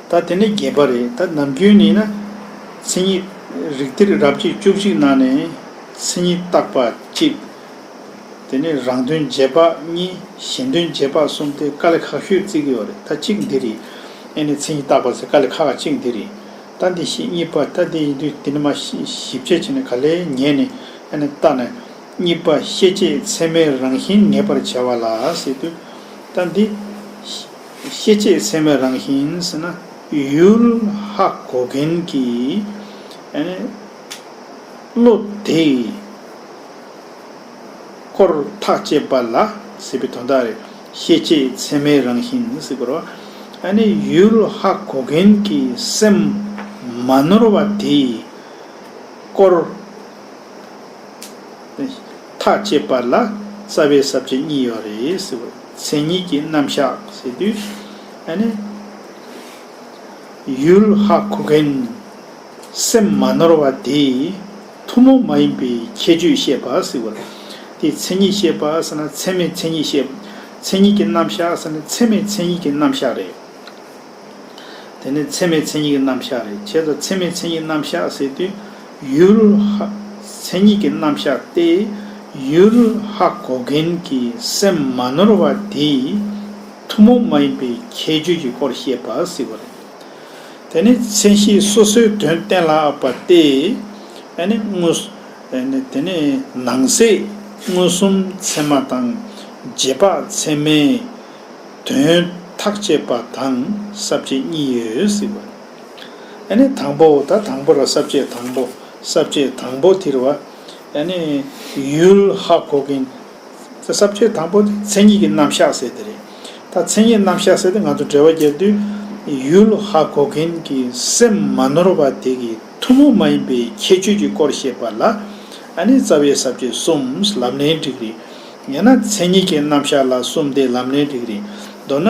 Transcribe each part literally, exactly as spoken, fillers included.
ད་དེ་ནས་བརྒྱད་པ་རེད། ད་ནམ་རྒྱུན་ནི་ན། མཚན་ཉིད། རིགས་གཏེར་རབ་བྱེད་བཅུ་གཅིག་ནང་ནས་མཚན་ཉིད་བརྟག་པ་གཅིག་དེ་ནས་རང་དོན་རྗེས་དཔག་གཉིས། གཞན་དོན་རྗེས་དཔག་གསུམ་སྟེ་དཀའ་ལས་ཁག་ཤོས་བརྩི་གི་ཡོད་རེད། ད་གཅིག་འདི་རེད། ཨེ་ནས་མཚན་ཉིད་བརྟག་པ་ཟེར་དཀའ་ལས་ཁག་གཅིག་འདི་རེད། ད་འདི་ཤེས། གཉིས་པ་ད་འདི་ཡིན་དུས་འདི་ནི་མ་ཞིབ་དཔྱད་བྱས་ནས་ག་ལེར་ཉན་ནས་ཨེ་ནས་བལྟས་ནས། གཉིས་པ་ཤེས་བྱེད་ཚད་མའི་རང་བཞིན་ངེས་པར་བྱ་བ་ལ་ཟེར་དུས། ད་འདི་ཤེས་བྱེད་ཚད་མའི་རང་བཞིན་ཟེར་ན། ཡུལ་ཧ་གོ་མཁན་གྱིས་ཨ་ནི་བློ་དེས་སྐོར་ཐག་བཅད་པ་ལ་ཟེར་བའི་དོན་དག་རེད། ཤེས་བྱེད་ཚད་མའི་རང་བཞིན་ཟེར་དགོས་རེད་བ། ཨ་ནི་ཡུལ་ཧ་གོ་མཁན་གྱི་སེམས་མ་ནོར་བ་དེས་སྐོར་ཐག་བཅད་པ་ལ་རྩ་བའི་ས་བཅད་གཉིས་ཡོད་རེད་ཟེར་བ། མཚན་ཉིད་ཀྱི་རྣམ་གཞག་ཟེར་དུས། ཨ་ནི་ཡུལ་ཧ་གོ་མཁན་སེམས་མ་ནོར་བ་དེས་ཐུན་མོང་མ་ཡིན་པའི་ཁྱད་ཆོས་བཤད་པ་ཟེར་བ། དེ་མཚན་ཉིད་བཤད་པ་ཟེར་ན་ཚད་མའི་མཚན་ཉིད་བཤད། མཚན་ཉིད་ཀྱི་རྣམ་གཞག་ཟེར་ན་ཚད་མའི་མཚན་ཉིད་ཀྱི་རྣམ་གཞག་རེད། དེ་ནས་ཚད་མའི་མཚན་ཉིད་ཀྱི་རྣམ་གཞག་རེད། བྱས་ཙང་ཚད་མའི་མཚན་ཉིད་རྣམ་གཞག་ཟེར་དུས། ཡུལ་ཧ། མཚན་ཉིད་ཀྱི་རྣམ་གཞག་སྟེ། ཡུལ་ཧ་གོ་མཁན་གྱི་སེམས་མ་ནོར་བ་དེས་ཐུན་མོང་མ་ཡིན་པའི་ཁྱད་ཆོས་ཀྱི་སྐོར་བཤད་པ་ཟེར་བ་རེད། དེ་ནི་མཚན་གཞི་སོ་སོའི་དོན་གཏན་ལ་དབབ་པ་སྟེ། ཨ་ནི་དངོས། ཨ་ནི་དེ་ནི་ནང་གསེས་མངོན་སུམ་ཚད་མ་དང་རྗེས་དཔག་ཚད་མའི་དོན་ཐག་བཅད་པ་དང་ས་བཅད་གཉིས་ཡོད་ཟེར་བ། ཨ་ནི་དང་པོ། ད་དང་པོ་ར་ས་བཅད་དང་པོ། ས་བཅད་དང་པོ་དེ་རེད་བ། ཨ་ནི་ཡུལ་ཧ་གོ་མཁན། ས་བཅད་དང་པོ་དེ་མཚན་ཉིད་ཀྱི་རྣམ་གཞག་ཟེར་དེ་རེད། ད་མཚན་ཉིད་རྣམ་གཞག་ཟེར་དེ་ང་ཚོ་འགྲེལ་བ་རྒྱབ་དུས། ཡུལ་ཧ་གོ་མཁན་གྱི་སེམས་མ་ནོར་བ་དེ་གི་ཐུན་མོང་མ་ཡིན་པའི་ཁྱད་ཆོས་ཀྱི་སྐོར་བཤད་པ་ལ། ཨ་ནི་རྩ་བའི་ས་བཅད་གསུམ། ལམ་ལྷན་ཁྲིད་རེད། ཡང་ན་མཚན་ཉིད་ཀྱི་རྣམ་གཞག་ལ་གསུམ་སྟེ་ལམ་ལྷན་ཁྲིད་རེད། མདོར་ན།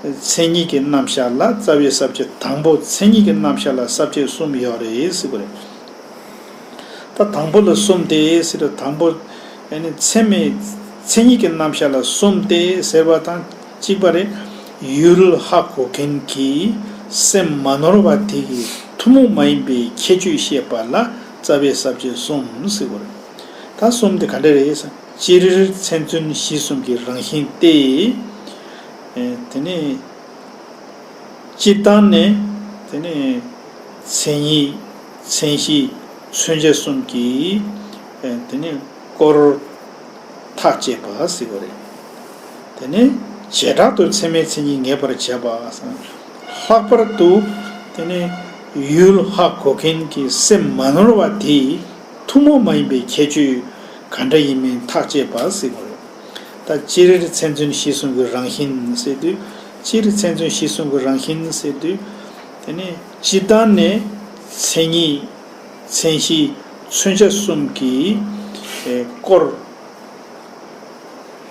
མཚན་ཉིད་ཀྱི་རྣམ་གཞག་ལ་རྩ་བའི་ས་བཅད་དང་པོ། མཚན་ཉིད་ཀྱི་རྣམ་གཞག་ལ་ས་བཅད་གསུམ་ཡོད་རེད་ཟེར་བ་རེད། ད་དང་པོ་ལ་གསུམ་སྟེ་ཟེར་དུས། དང་པོ་ཨ་ནི་ཚད་མའི། མཚན་ཉིད་ཀྱི་རྣམ་གཞག་ལ་གསུམ་སྟེ་ཟེར་བ་དང་གཅིག་པ་རེད། ཡུལ་ཧ་གོ་མཁན་གྱི་སེམས་མ་ནོར་བ་དེ་གི་ཐུན་མོང་མ་ཡིན་པའི་ཁྱད་ཆོས་བཤད་པ་ལ་རྩ་བའི་ས་བཅད་གསུམ་ཟེར་བ་རེད། ད་གསུམ་དེ་ག་འདྲ་རེད་ཟེར། སྤྱིར་མཚན་མཚོན་གཞི་གསུམ་གྱི་རང་བཞིན་ཏེ། ཨེ། དེ་ནས་སྤྱིར་བཏང་ནས། དེ་ནས་མཚན་ཉིད། མཚན་གཞི། མཚོན་བྱ་གསུམ་གྱིས། ཨེ། དེ་ནས་སྐོར་ཐག་བཅད་པ་ཟེར་བ་རེད། དེ་ནས་བྱེ་བྲག་ཏུ་ཚད་མའི་མཚན་ཉིད་ངེས་པར་བྱ་བ་ཟེར། ལྷག་པར་དུ་དེ་ནས་ཡུལ་ཧ་གོ་མཁན་གྱི་སེམས་མ་ནོར་བ་དེའི་ཐུན་མོང་མ་ཡིན་པའི་ཁྱད་ཆོས་ག་འདྲ་ཡིན་མིན་ཐག་བཅད་པ་ཟེར་བ་རེད། ད་སྤྱིར་མཚན་མཚོན་གཞི་གསུམ་གྱི་རང་བཞིན་ཟེར་དུས། སྤྱིར་མཚན་མཚོན་གཞི་གསུམ་གྱི་རང་བཞིན་ཟེར་དུས། དེ་ནས་སྤྱིར་བཏང་ནས་མཚན་ཉིད། མཚན་གཞི། མཚོན་བྱ་གསུམ་གྱིས། ཨེ། སྐོར་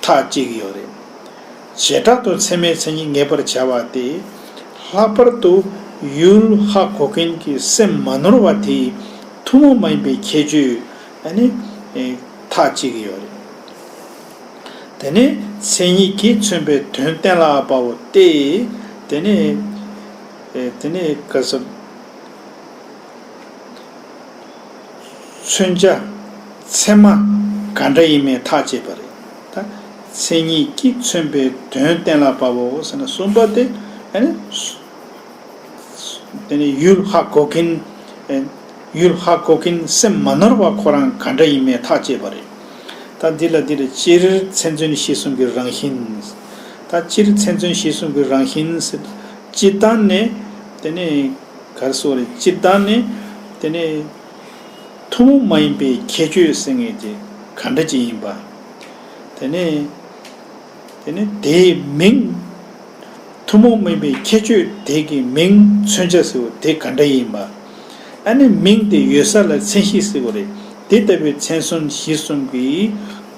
ཐག་བཅད་ཀྱི་ཡོད་རེད། བྱེ་བྲག་ཏུ་ཚད་མའི་མཚན་ཉིད་ངེས་པར་བྱ་བ་སྟེ། ལྷག་པར་དུ་ཡུལ་ཧ་གོ་མཁན་གྱི་སེམས་མ་ནོར་བ་དེའི་ཐུན་མོང་མ་ཡིན་པའི་ཁྱད་ཆོས། ཨ་ནི། ཨེ། ཐག་བཅད་ཀྱི་ཡོད་རེད། དེ་ནས་མཚན་ཉིད་ཀྱིས་མཚོན་པའི་དོན་གཏན་ལ་དབབ་པའོ་སྟེ། དེ་ནས། ཨེ། དེ་ནས་ག་ས། མཚོན་བྱ་ཚད་མ་ག་འདྲ་ཡིན་མིན་ཐག་བཅད་པ་རེད། ད་མཚན་ཉིད་ཀྱིས་མཚོན་པའི་དོན་གཏན་ལ་དབབ་པའོ་ཟེར་ན་གསུམ་པ་དེ། ཨ་ནི། དེ་ནི་ཡུལ་ཧ་གོ་མཁན། ཨེ། ཡུལ་ཧ་གོ་མཁན་སེམས་མ་ནོར་བ་ཁོ་རང་ག་འདྲ་ཡིན་མིན་ཐག་བཅད་པ་རེད། ད་འདི་ལ་འདི་རེད། སྤྱིར་མཚན་མཚོན་གཞི་གསུམ་གྱི་རང་བཞིན། ད་སྤྱིར་མཚན་མཚོན་གཞི་གསུམ་གྱི་རང་བཞིན་ཟེར། སྤྱིར་བཏང་ནས། དེ་ནས་ག་རེ་ཟེར་དགོས་རེད། སྤྱིར་བཏང་ནས། དེ་ནས་ཐུན་མོང་མ་ཡིན་པའི་ཁྱད་ཆོས་ཟེར་མཁན་དེ་ག་འདྲ་ཅིག་ཡིན་པ། དེ་ནས། དེ་ནས་དེའི་མིང་། ཐུན་མོང་མིན་པའི་ཁྱད་ཆོས་དེ་གི་མིང་མཚོན་བྱ་ཟེར་བ་དེ་ག་འདྲ་ཡིན་པ། ཨ་ནི་མིང་དེ་ཡོད་ས་ལ་མཚན་གཞི་ཟེར་བ་རེད། དེ་ལྟ་བུའི་མཚན་མཚོན་གཞི་གསུམ་གྱིས་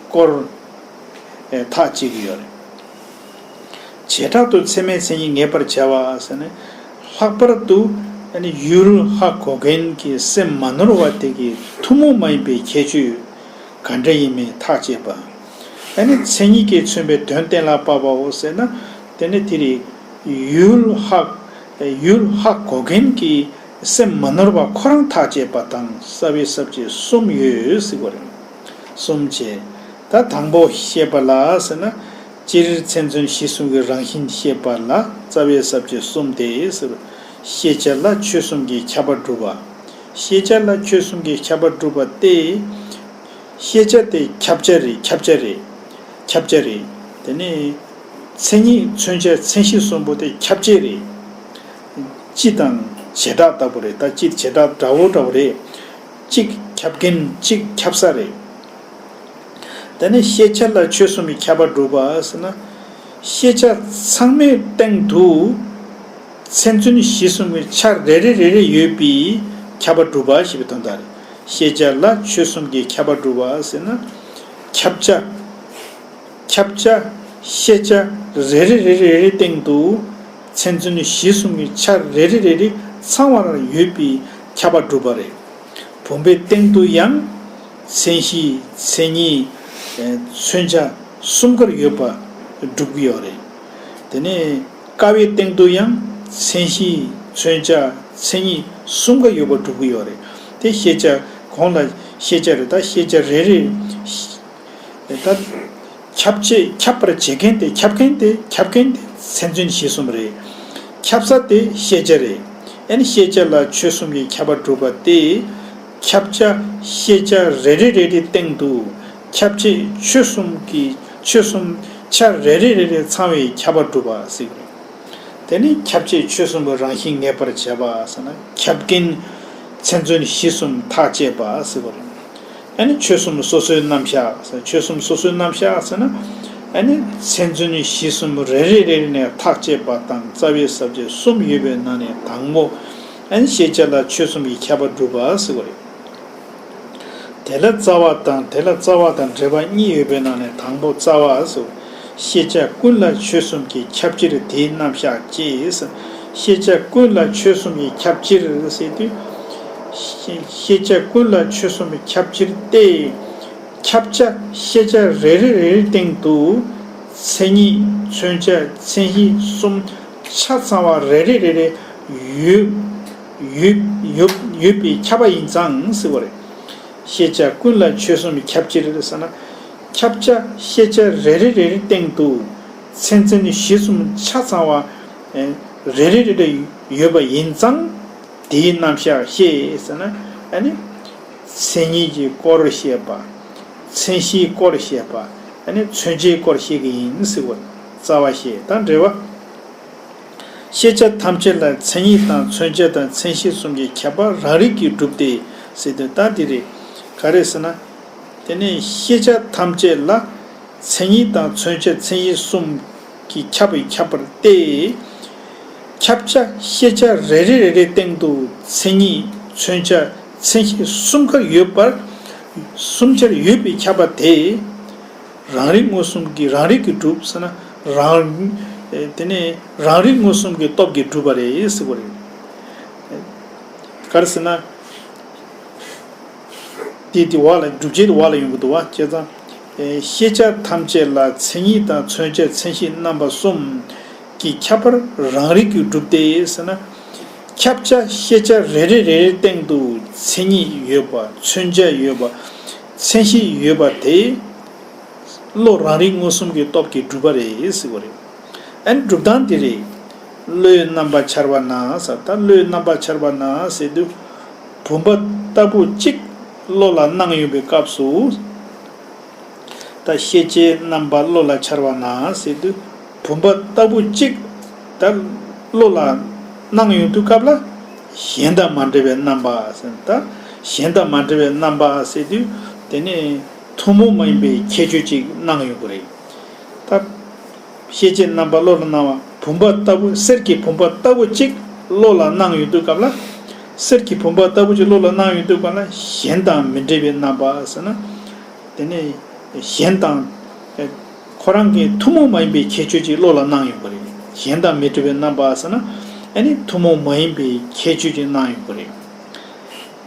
སྐོར། ཨེ། ཐག་བཅད་ཀྱི་ཡོད་རེད། བྱེ་བྲག་ཏུ་ཚད་མའི་མཚན་ཉིད་ངེས་པར་བྱ་བ་ཟེར་ནས། ལྷག་པར་དུ་ཨ་ནི་ཡུལ་ཧ་གོ་མཁན་གྱི་སེམས་མ་ནོར་བ་དེ་གི་ཐུན་མོང་མ་ཡིན་པའི་ཁྱད་ཆོས་ག་འདྲ་ཡིན་མིན་ཐག་བཅད་པ། ཨ་ནི་མཚན་ཉིད་ཀྱིས་མཚོན་པའི་དོན་གཏན་ལ་དབབ་པའོ་ཟེར་ན། དེ་ནི་དེ་རེད། ཡུལ་ཧ། ཡུལ་ཧ་གོ་མཁན་གྱི་སེམས་མ་ནོར་བ་ཁོ་རང་ཐག་བཅད་པ་དང་རྩ་བའི་ས་བཅད་གསུམ་ཡོད་ཟེར་བ་རེད། གསུམ་བྱས། ད་དང་པོ་ཤེས་པ་ལ་ཟེར་ན། སྤྱིར་མཚན་མཚོན་གཞི་གསུམ་གྱི་རང་བཞིན་ཤེས་པ་ལ་རྩ་བའི་ས་བཅད་གསུམ་སྟེ་ཟེར། ཤེས་བྱ་ལ་ཆོས་གསུམ་གྱིས་ཁྱབ་པ་སྒྲུབ་པ། ཤེས་བྱ་ལ་ཆོས་གསུམ་གྱིས་ཁྱབ་པ་སྒྲུབ་པ་སྟེ། ཤེས་བྱ་དེ་ཁྱབ་བྱ་རེད། ཁྱབ་བྱ་རེད། ཁྱབ་བྱ་རེད། དེ་ནས་མཚན་ཉིད་མཚོན་བྱ་མཚན་གཞི་གསུམ་པོ་དེ་ཁྱབ་བྱེད་རེད། སྤྱི་དང་བྱེ་བྲག་ལྟ་བུ་རེད། ད་སྤྱི་བྱེ་བྲག་འདྲ་བོ་འདྲ་བོ་རེད། གཅིག་ཁྱབ་མཁན་གཅིག་ཁྱབ་ས་རེད། དེ་ནས་ཤེས་བྱ་ལ་ཆོས་གསུམ་གྱིས་ཁྱབ་པ་སྒྲུབ་པ་ཟེར་ན། ཤེས་བྱ་ཚང་མའི་སྟེང་དུ་མཚན་མཚོན་གཞི་གསུམ་གྱི་ཆ་རེ་རེ་རེ་རེ་ཡོད་པའི་ཁྱབ་པ་སྒྲུབ་པ་ཞེས་པའི་དོན་དག་རེད། ཤེས་བྱ་ལ་ཆོས་གསུམ་གྱིས་ཁྱབ་པ་སྒྲུབ་པ་ཟེར་ན། ཁྱབ་བྱ། ཁྱབ་བྱ། ཤེས་བྱ་རེ་རེ་རེ་རེ་རེའི་སྟེང་དུ་མཚན་མཚོན་གཞི་གསུམ་གྱི་ཆ་རེ་རེ་རེ་རེ་ཚང་བར་ཡོད་པའི་ཁྱབ་པ་སྒྲུབ་པ་རེད། བུམ་པའི་སྟེང་དུ་ཡང་མཚན་གཞི་མཚན་ཉིད་མཚོན་བྱ་གསུམ་ཀར་ཡོད་པ་སྒྲུབ་ཀྱི་ཡོད་རེད། དེ་ནས་ཀ་བའི་སྟེང་དུ་ཡང་མཚན་གཞི་མཚོན་བྱ་མཚན་ཉིད་གསུམ་ཀ་ཡོད་པ་སྒྲུབ་ཀྱི་ཡོད་རེད། དེ་ཤེས་བྱ་གོང་ལ་ཤེས་བྱ་རེད། ད་ཤེས་བྱ་རེ་རེ། ད་ཁྱབ་བྱེད་ཁྱབ་པར་བྱེད་མཁན་དེ་ཁྱབ་མཁན་དེ་ཁྱབ་མཁན་དེ་མཚན་མཚོན་གཞི་གསུམ་རེད། ཁྱབ་ས་དེ་ཤེས་བྱ་རེད། ཨ་ནི་ཤེས་བྱ་ལ་ཆོས་གསུམ་གྱིས་ཁྱབ་པ་སྒྲུབ་པ་སྟེ། ཁྱབ་བྱ་ཤེས་བྱ་རེ་རེ་རེ་རེའི་སྟེང་དུ་ཁྱབ་བྱེད་ཆོས་གསུམ་གྱི་ཆོས་གསུམ་ཆ་རེ་རེ་རེ་རེ་ཚང་བའི་ཁྱབ་པ་སྒྲུབ་པ་ཟེར་གྱི་རེད། དེ་ནི་ཁྱབ་བྱེད་ཆོས་གསུམ་པོའི་རང་བཞིན་ངེས་པར་བྱེད་པ་ཟེར་ན། ཁྱབ་མཁན་མཚན་མཚོན་གཞི་གསུམ་ཐག་བཅད་པ་ཟེར་བ་རེད། ཨ་ནི་ཆོས་གསུམ་སོ་སོའི་རྣམ་གཞག་ཟེར། ཆོས་གསུམ་སོ་སོའི་རྣམ་གཞག་ཟེར་ན། ཨ་ནི་མཚན་མཚོན་གཞི་གསུམ་རེ་རེ་རེ་རེ་ནས་ཐག་བཅད་པ་དང་རྩ་བའི་ས་བཅད་གསུམ་ཡོད་པའི་ནང་ནས་དང་པོ། ཨ་ནི་ཤེས་བྱ་ལ་ཆོས་གསུམ་གྱིས་ཁྱབ་པ་སྒྲུབ་པ་ཟེར་བ་རེད། དེ་ལ་རྩ་བ་དང་དེ་ལ་རྩ་བ་དང་འབྲེལ་བ་གཉིས་ཡོད་པའི་ནང་ནས་དང་པོ་རྩ་བ་སོ། ཤེས་བྱ་ཀུན་ལ་ཆོས་གསུམ་གྱིས་ཁྱབ་ཕྱིར་དེའི་རྣམ་གཞག་ཅེས། ཤེས་བྱ་ཀུན་ལ་ཆོས་གསུམ་གྱིས་ཁྱབ་ཕྱིར་ཟེར་དུས། ཤེས་བྱ་ཀུན་ལ་ཆོས་གསུམ་གྱིས་ཁྱབ་ཕྱིར་ཏེ། ཁྱབ་བྱ་ཤེས་བྱ་རེ་རེ་རེ་རེའི་སྟེང་དུ་མཚན་ཉིད་མཚོན་བྱ་མཚན་གཞི་གསུམ་ཆ་ཚང་བ་རེ་རེ་རེ་རེ་ཡོད་ཡོད་ཡོད་ཡོད་པའི་ཁྱབ་པ་ཡིན་ཙང་ཟེར་བ་རེད། ཤེས་བྱ་ཀུན་ལ་ཆོས་གསུམ་གྱིས་ཁྱབ་ཕྱིར་ཟེར་ན། ཁྱབ་བྱ་ཤེས་བྱ་རེ་རེ་རེ་རེའི་སྟེང་དུ་མཚན་མཚན་གཞི་གསུམ་ཆ་ཚང་བ་རེ་རེ་རེ་རེ་ཡོད་པ་ཡིན་ཙང་། དེའི་རྣམ་གཞག་ཤེས་ཟེར་ན། ཨ་ནི་མཚན་ཉིད་ཀྱི་སྐོར་བཤད་པ། མཚན་གཞིའི་སྐོར་བཤད་པ། ཨ་ནི་མཚོན་བྱའི་སྐོར་བཤད་ཀྱི་ཡིན་ཟེར་བ། རྩ་བ་ཤེས་དང་འབྲེལ་བ། ཤེས་བྱ་ཐམས་ཅད་ལ་མཚན་ཉིད་དང་མཚོན་བྱ་དང་མཚན་གཞི་གསུམ་གྱི་ཁྱབ་པ་རང་རིག་གིས་གྲུབ་སྟེ་ཟེར་དུས་ད་འདི་རེད། ག་རེ་ཟེར་ན། དེ་ནས་ཤེས་བྱ་ཐམས་ཅད་ལ་མཚན་ཉིད་དང་མཚོན་བྱ་མཚན་གཞི་གསུམ་གྱིས་ཁྱབ་པའི་ཁྱབ་པར་ཏེ། ཁྱབ་བྱ་ཤེས་བྱ་རེ་རེ་རེ་རེའི་སྟེང་དུ་མཚན་ཉིད་མཚོན་བྱ་མཚན་གཞི་གསུམ་ཀར་ཡོད་པར། གསུམ་ཆར་ཡོད་པའི་ཁྱབ་པ་དེ། རང་རིག་མངོན་སུམ་གྱིས་རང་རིག་གིས་གྲུབ་ཟེར་ན། རང་། དེ་ནས་རང་རིག་མངོན་སུམ་གྱི་སྟོབས་ཀྱིས་གྲུབ་པ་རེད་ཟེར་བ་རེད། ག་རེ་ཟེར་ན། དེ་དེ་བ་ལ་སྒྲུབ་བྱེད་དེ་བ་ལ་ཡོང་གི་འདུག་བ། བྱས་ཙང་། ཤེས་བྱ་ཐམས་ཅད་ལ་མཚན་ཉིད་དང་མཚོན་བྱ་མཚན་གཞི་རྣམ་པ་གསུམ་གྱི་ཁྱབ་པར་རང་རིག་གིས་གྲུབ་སྟེ་ཟེར་ན། ཁྱབ་བྱ་ཤེས་བྱ་རེ་རེ་རེ་རེའི་སྟེང་དུ་མཚན་ཉིད་ཡོད་པ། མཚོན་བྱ་ཡོད་པ། མཚན་གཞི་ཡོད་པ་དེ། བློ་རང་རིག་མངོན་སུམ་གྱི་སྟོབས་ཀྱིས་གྲུབ་པ་རེད་ཟེར་བ་རེད། ཨ་ནི་གྲུབ་སྟངས་འདི་རེད། བློའི་རྣམ་པ་འཆར་བ་ན་ཟེར། ད་བློའི་རྣམ་པ་འཆར་བ་ན་ཟེར་དུས། བུམ་པ་ལྟ་བུ་གཅིག་བློ་ལ་སྣང་ཡོང་བའི་སྐབས་སུ། ད་ཤེས་བྱའི་རྣམ་པ་བློ་ལ་འཆར་བ་ན་ཟེར་དུས། བུམ་པ་ལྟ་བུ་གཅིག་ད་བློ་ལ་སྣང་ཡོང་དུས་སྐབས་ལ། གཞན་དང་མ་འདྲ་བའི་རྣམ་པ་ཟེར། ད་གཞན་དང་མ་འདྲ་བའི་རྣམ་པ་ཟེར་དུས། དེ་ནས་ཐུན་མོང་མ་ཡིན་པའི་ཁྱད་ཆོས་ཅིག་སྣང་ཡོང་གི་རེད། ད་ཤེས་བྱའི་རྣམ་པ་བློ་ལ་སྣང་བ་བུམ་པ་ལྟ་བུ། གསེར་གྱི་བུམ་པ་ལྟ་བུ་གཅིག་བློ་ལ་སྣང་ཡོང་དུས་སྐབས་ལ། གསེར་གྱི་བུམ་པ་ལྟ་བུ་གཅིག་བློ་ལ་སྣང་ཡོང་དུས་སྐབས་ལ་གཞན་དང་མི་འདྲ་བའི་རྣམ་པ་ཟེར་ན། དེ་ནས་གཞན་དང་ཁོ་རང་གི་ཐུན་མོང་མ་ཡིན་པའི་ཁྱད་ཆོས་ཅིག་བློ་ལ་སྣང་ཡོང་གི་རེད། གཞན་དང་མི་འདྲ་བའི་རྣམ་པ་ཟེར་ན། ཨ་ནི་ཐུན་མོང་མ་ཡིན་པའི་ཁྱད་ཆོས་ཅིག་སྣང་ཡོང་གི་རེད།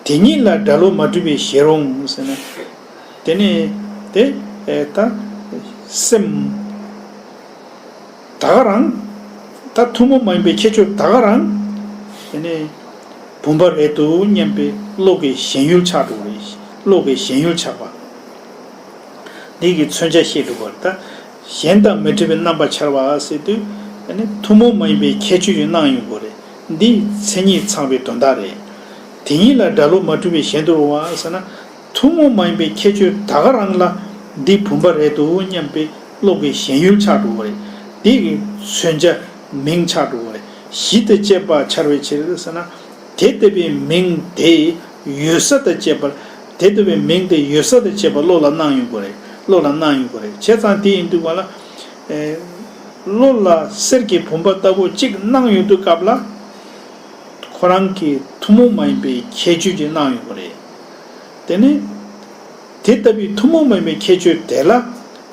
དེ་ཉིད་ལ་སྒྲ་བློ་མ་གྲུབ་པའི་ཞེར་འོང་ཟེར་ན། དེ་ནས་དེ་ད་སེམས་ད་ག་རང་ ད་ཐུན་མོང་མ་ཡིན་པའི་ཁྱད་ཆོས་ད་ག་རང་དེ་ནས་བུམ་པ་རེད་འདུག་སྙམ་པའི་བློ་གི་ཞེན་ཡུལ་ཆགས་འགྲོ་བ་རེད། བློ་གི་ཞེན་ཡུལ་ཆགས་པ། འདི་གི་མཚོན་བྱ་བཤད་འགྲོ་བར་ད། གཞན་དང་མི་འདྲ་བའི་རྣམ་པ་འཆར་བ་ཟེར་དུས། ཐུན་མོང་མ་ཡིན་པའི་ཁྱད་ཆོས་ཀྱི་སྣང་ཡོང་དགོས་རེད། འདི་མཚན་ཉིད་ཚང་བའི་དོན་དག་རེད། དེ་ཉིད་ལ་སྒྲ་བློ་མ་གྲུབ་པའི་ཞེན་དུ་རུང་བ་ཟེར་ན། ཐུན་མོང་མ་ཡིན་པའི་ཁྱད་ཆོས་ད་ག་རང་ལ་འདི་བུམ་པ་རེད་འདུག་སྙམ་པའི་བློ་གི་ཞེན་ཡུལ་ཆགས་འགྲོ་བ་རེད། འདི་གི་མཚོན་བྱ་མིང་ཆགས་འགྲོ་བ་རེད། གཞི་དང་བཅས་པ་འཆར་བའི་ཕྱིར་ཟེར་ན། དེ་ལྟ་བུའི་མིང་དེ་ཡོད་ས་དང་བཅས་པར། དེ་ལྟ་བུའི་མིང་དེ་ཡོད་ས་དང་བཅས་པ་བློ་ལ་སྣང་ཡོང་དགོས་རེད། བློ་ལ་སྣང་ཡོང་དགོས་རེད། བྱས་ཙང་དེ་ཡིན་དུས་ག་ལ། ཨེ། བློ་ལ་གསེར་གྱི་བུམ་པ་ལྟ་བུ་གཅིག་སྣང་ཡོང་དུས་སྐབས་ལ། ཁོ་རང་གི་ཐུན་མོང་མ་ཡིན་པའི་ཁྱད་ཆོས་ཀྱིས་སྣང་ཡོང་དགོས་རེད། དེ་ནི། དེ་ལྟ་བུའི་ཐུན་མོང་མ་ཡིན་པའི་ཁྱད་ཆོས་དེ་ལ།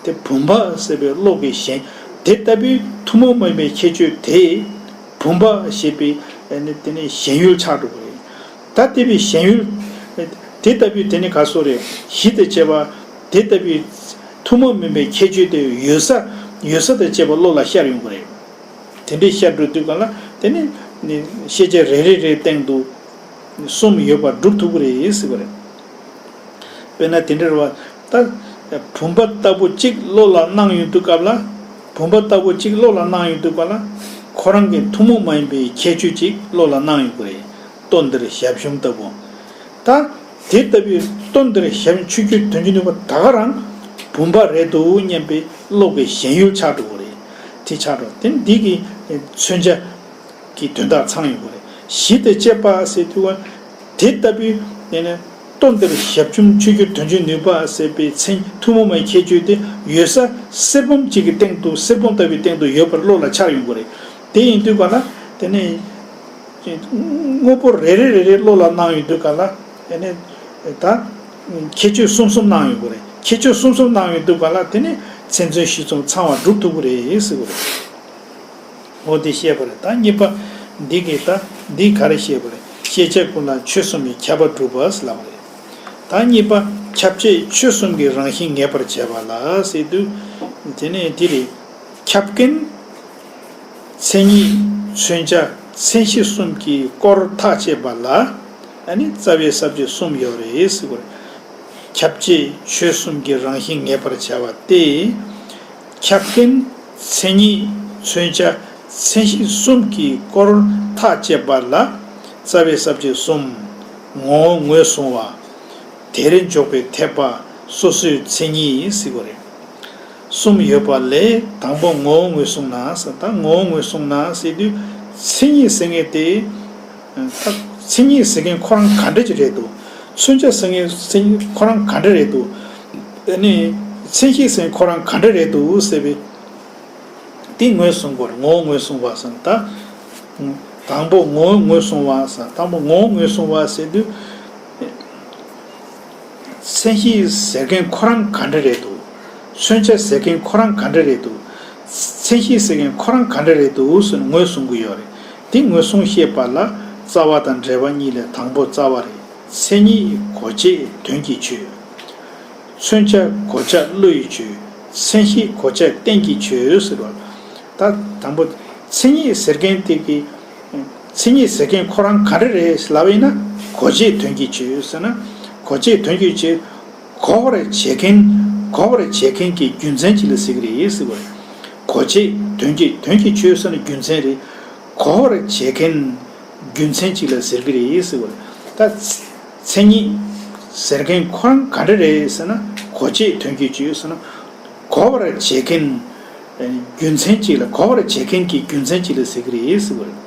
དེ་བུམ་པ་ཟེར་བའི་བློ་གི་ཞེན། དེ་ལྟ་བུའི་ཐུན་མོང་མ་ཡིན་པའི་ཁྱད་ཆོས་དེ། བུམ་པ་ཞེས་པའི་ནི་དེ་ནི་ཞེན་ཡུལ་ཆགས་འགྲོ་གི་རེད། ད་དེ་བའི་ཞེན་ཡུལ། དེ་ལྟ་བུའི་དེ་ནི་ག་སོགས་རེད། གཞི་དང་བཅས་པ། དེ་ལྟ་བུའི་ཐུན་མོང་མིན་པའི་ཁྱད་ཆོས་དེ་ཡོད་ས། ཡོད་ས་དང་བཅས་པ་བློ་ལ་ཤར་ཡོང་གི་རེད། དེ་འདྲའི་ཤར་འགྲོ་དུས་ག་ལ་དེ་ནི་ནི་ཤེས་བྱ་རེ་རེ་རེའི་སྟེང་དུ་གསུམ་ཡོད་པར་སྒྲུབ་ཐུབ་ཀྱི་རེད་ཟེར་བ་རེད། དཔེར་ན་དེ་འདྲ་རེད་བ། ད་བུམ་པ་ལྟ་བུ་གཅིག་བློ་ལ་སྣང་ཡོང་དུས་སྐབས་ལ། བུམ་པ་ལྟ་བུ་གཅིག་བློ་ལ་སྣང་ཡོང་དུས་སྐབས་ལ། ཁོ་རང་གི་ཐུན་མོང་མ་ཡིན་པའི་ཁྱད་ཆོས་གཅིག་བློ་ལ་སྣང་ཡོང་གི་རེད། ལྟོ་འདིར་ཞབས་ཞུམ་ལྟ་བུ། ད་དེ་ལྟ་བུའི་ལྟོ་འདིར་ཞབས་ཞུམ་ཆུ་སྐྱོར་དོན་གྱི་ནུས་པ་ད་ག་རང་བུམ་པ་རེད་འདུག་སྙམ་པའི་བློ་གི་ཞེན་ཡུལ་ཆགས་འགྲོ་གི་རེད། དེ་ཆགས་འགྲོ་དེ་འདི་གི་མཚོན་བྱ། གི་དོན་དག་ཚང་ཡོང་གི་རེད། གཞི་དང་བཅས་པ་ཟེར་དུས་དེ་ལྟ་བུའི་ཡང་ན་ལྟོ་འདིར་ཞབས་ཞུམ་ཆུ་སྐྱོར་དོན་གྱི་ནུས་པ་ཟེར་བའི་མཚན་ཐུན་མོང་མའི་ཁྱད་ཆོས་དེ་ཡོད་ས་གསེར་བུམ་གཅིག་གི་སྟེང་དུ་གསེར་བུམ་ལྟ་བུའི་སྟེང་དུ་ཡོད་པར་བློ་ལ་འཆར་ཡོང་གི་རེད། དེ་ཡིན་དུས་ག་ལ་དེ་ནི་དངོས་པོ་རེ་རེ་རེ་རེ་བློ་ལ་སྣང་ཡོང་དུས་ག་ལ་དེ་ནི་ད་ཁྱད་ཆོས་གསུམ་གསུམ་སྣང་ཡོང་གི་རེད། ཁྱད་ཆོས་གསུམ་གསུམ་སྣང་ཡོང་དུས་ག་ལ་དེ་ནི་མཚན་མཚོན་གཞི་གསུམ་ཚང་བ་སྒྲུབ་ཐུབ་ཀྱི་རེད་ཟེར་གི་རེད། འོ་དེ་བཤད་པ་རེད། ད་གཉིས་པ་འདི་གིས་ད་འདི་ག་རེ་བཤད་པ་རེད། ཤེས་བྱ་ཀུན་ལ་ཆོས་གསུམ་གྱིས་ཁྱབ་པ་གྲུབ་པ་ལབ་པ་རེད། ད་གཉིས་པ་ཁྱབ་བྱེད་ཆོས་གསུམ་གྱི་རང་བཞིན་ངེས་པར་བྱེད་པ་ལ་ཟེར་དུས། དེ་ནས་འདི་རེད། ཁྱབ་མཁན་མཚན་ཉིད་མཚོན་བྱ་མཚན་གཞི་གསུམ་གྱིས་སྐོར་ཐག་བཅད་པ་ལ་ཨ་ནི་རྩ་བའི་ས་བཅད་གསུམ་ཡོད་རེད་ཟེར་བ་རེད། ཁྱབ་བྱེད་ཆོས་གསུམ་གྱི་རང་བཞིན་ངེས་པར་བྱ་བ་སྟེ། ཁྱབ་མཁན་མཚན་ཉིད་མཚོན་བྱ་མཚན་གཞི་གསུམ་གྱིས་སྐོར་ཐག་བཅད་པ་ལ་རྩ་བའི་ས་བཅད་གསུམ། ངོ་བོ་ངོས་བཟུང་བ། དེར་འཇོག་པའི་འཐད་པ། སོ་སོའི་མཚན་ཉིད་ཟེར་བ་རེད། གསུམ་ཡོད་པ་ལས་དང་པོ་ངོ་བོ་ངོས་བཟུང་ན་ཟེར། ད་ངོ་བོ་ངོས་བཟུང་ན་ཟེར་དུས་མཚན་ཉིད་ཟེར་མཁན་དེ། ད་མཚན་ཉིད་ཟེར་མཁན་ཁོ་རང་ག་འདྲ་ཅིག་རེད་འདུག་མཚོན་བྱ་ཟེར་མཁན་མཚན་ཉིད་ཁོ་རང་ག་འདྲ་རེད་འདུག་ཨ་ནི་མཚན་གཞི་ཟེར་མཁན་ཁོ་རང་ག་འདྲ་རེད་འདུག་ཟེར་བའི། དེ་ངོས་བཟུང་དགོས་རེད། ངོ་བོ་ངོས་བཟུང་བ་ཟེར་ན་ད། དང་པོ་ངོ་བོ་ངོས་བཟུང་བ་ཟེར། དང་པོ་ངོ་བོ་ངོས་བཟུང་བ་ཟེར་དུས། མཚན་གཞི་ཟེར་མཁན་ཁོ་རང་ག་འདྲ་རེད་འདུག་མཚོན་བྱ་ཟེར་མཁན་ཁོ་རང་ག་འདྲ་རེད་འདུག་མཚན་གཞི་ཟེར་མཁན་ཁོ་རང་ག་འདྲ་རེད་འདུག་ཟེར་ནས་ངོས་བཟུང་གི་ཡོད་རེད། དེ་ངོས་བཟུང་བཤད་པ་ལ་རྩ་བ་དང་འབྲེལ་བ་གཉིས་ལས་དང་པོ་རྩ་བ་རེད། མཚན་ཉིད་གོ་བྱེད་དོན་གྱི་ཆོས། མཚོན་བྱ་གོ་བྱ་བློ་ཡི་ཆོས། མཚན་གཞི་གོ་བྱ་རྟེན་གྱི་ཆོས་ཟེར་བ། ད་དང་པོ་མཚན་ཉིད་ཟེར་མཁན་དེ་གི་མཚན་ཉིད་ཟེར་མཁན་ཁོ་རང་ག་འདྲ་རེད་ལབ་ཡིན་ན་གོ་བྱེད་དོན་གྱི་ཆོས་ཟེར་ན། གོ་བྱེད་དོན་གྱི་ཆོས། གོ་བར་བྱེད་མཁན། གོ་བར་བྱེད་མཁན་གྱི་རྒྱུ་མཚན་ཅིག་ལ་ཟེར་གི་རེད་ཟེར་བ་རེད། གོ་བྱེད་དོན་གྱི་དོན་གྱི་ཆོས་ཟེར་ན་རྒྱུ་མཚན་རེད། གོ་བར་བྱེད་མཁན་རྒྱུ་མཚན་ཅིག་ལ་ཟེར་གི་རེད་ཟེར་བ་རེད། ད་མཚན་ཉིད་ཟེར་མཁན་ཁོ་རང་ག་འདྲ་རེད་ཟེར་ན། གོ་བྱེད་དོན་གྱི་ཆོས་ཟེར་ན། གོ་བར་བྱེད་མཁན་རྒྱུ་མཚན་ཅིག་ལ། གོ་བར་བྱེད་མཁན་གྱི་རྒྱུ་མཚན་ཅིག་ལ་ཟེར་གི་རེད་ཟེར་བ་རེད།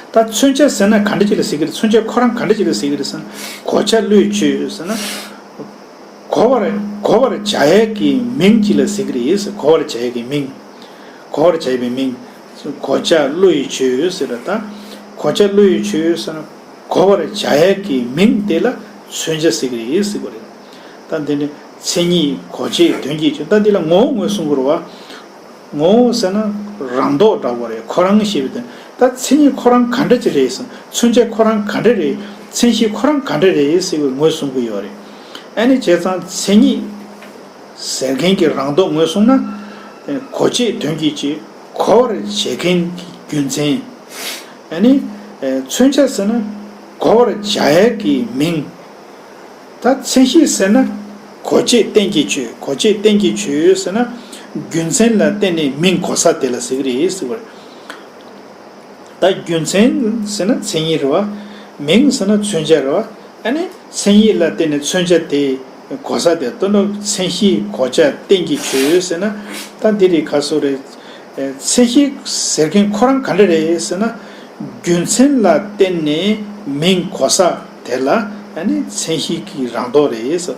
ད་མཚོན་བྱ་ཟེར་ན་ག་འདྲ་ཅིག་ལ་ཟེར་གི་རེད། མཚོན་བྱ་ཁོ་རང་ག་འདྲ་ཅིག་ལ་ཟེར་གི་རེད་ཟེར་ན། གོ་བྱ་བློའི་ཆོས་ཟེར་ན། གོ་བར་གོ་བར་བྱ་ཡས་ཀྱི་མིང་ཅིག་ལ་ཟེར་གི་རེད་ཟེར། གོ་བར་བྱ་ཡས་ཀྱི་མིང་། གོ་བར་བྱ་ཡས་པའི་མིང་། གོ་བྱ་བློ་ཡི་ཆོས་ཟེར་བ་ད། གོ་བྱ་བློ་ཡི་ཆོས་ཟེར་ན། གོ་བར་བྱ་ཡས་ཀྱི་མིང་དེ་ལ་མཚོན་བྱ་ཟེར་གི་རེད་ཟེར་གི་རེད། ད་འདི་ནི་མཚན་ཉིད་གོ་བྱེད་དོན་གྱི་ཆོས། ད་འདི་ལ་ངོ་བོ་ངོས་བཟུང་དགོས་རེད་བ། ངོ་བོ་ཟེར་ན་རང་ལྡོག་འདྲ་བོ་རེད། ཁོ་རང་ཞེས་པའི་དོན། ད་མཚན་ཉིད་ཁོ་རང་ག་འདྲ་ཅིག་རེད་ཟེར། མཚོན་བྱ་ཁོ་རང་ག་འདྲ་རེད། མཚན་གཞི་ཁོ་རང་ག་འདྲ་རེད་ཟེར་བའི་ངོས་བཟུང་གི་ཡོད་རེད། ཨ་ནི་བྱས་ཙང་མཚན་ཉིད་ཟེར་མཁན་གྱི་རང་ལྡོག་ངོས་བཟུང་ན། གོ་བྱེད་དོན་གྱི་ཆོས། གོ་བར་བྱེད་མཁན་གྱི་རྒྱུ་མཚན། ཨ་ནི། ཨེ། མཚོན་བྱ་ཟེར་ན་གོ་བར་བྱ་ཡས་ཀྱི་མིང་། ད་མཚན་གཞི་ཟེར་ན་གོ་བྱེད་རྟེན་གྱི་ཆོས། གོ་བྱེད་རྟེན་གྱི་ཆོས་ཟེར་ན་རྒྱུ་མཚན་ལ་བརྟེན་ནས་མིང་གོ་ས་དེ་ལ་ཟེར་གྱི་རེད་ཟེར་བ་རེད། ད་རྒྱུ་མཚན་ཟེར་ན་མཚན་ཉིད་རེད་བ། མིང་ཟེར་ན་མཚོན་བྱ་རེད་བ། ཨ་ནི་མཚན་ཉིད་ལ་བརྟེན་ནས་མཚོན་བྱ་དེ་གོ་ས་དེ་ལྟ་ན་མཚན་གཞི་གོ་བྱ་རྟེན་གྱི་ཆོས་ཟེར་ན། ད་འདི་རིགས་ག་སོགས་རེད། མཚན་གཞི་ཟེར་མཁན་ཁོ་རང་ག་འདྲ་རེད་ཟེར་ན། རྒྱུ་མཚན་ལ་བརྟེན་ནས་མིང་གོ་ས་དེ་ལ་ཨ་ནི་མཚན་གཞི་གི་རང་ལྡོག་རེད་ཟེར།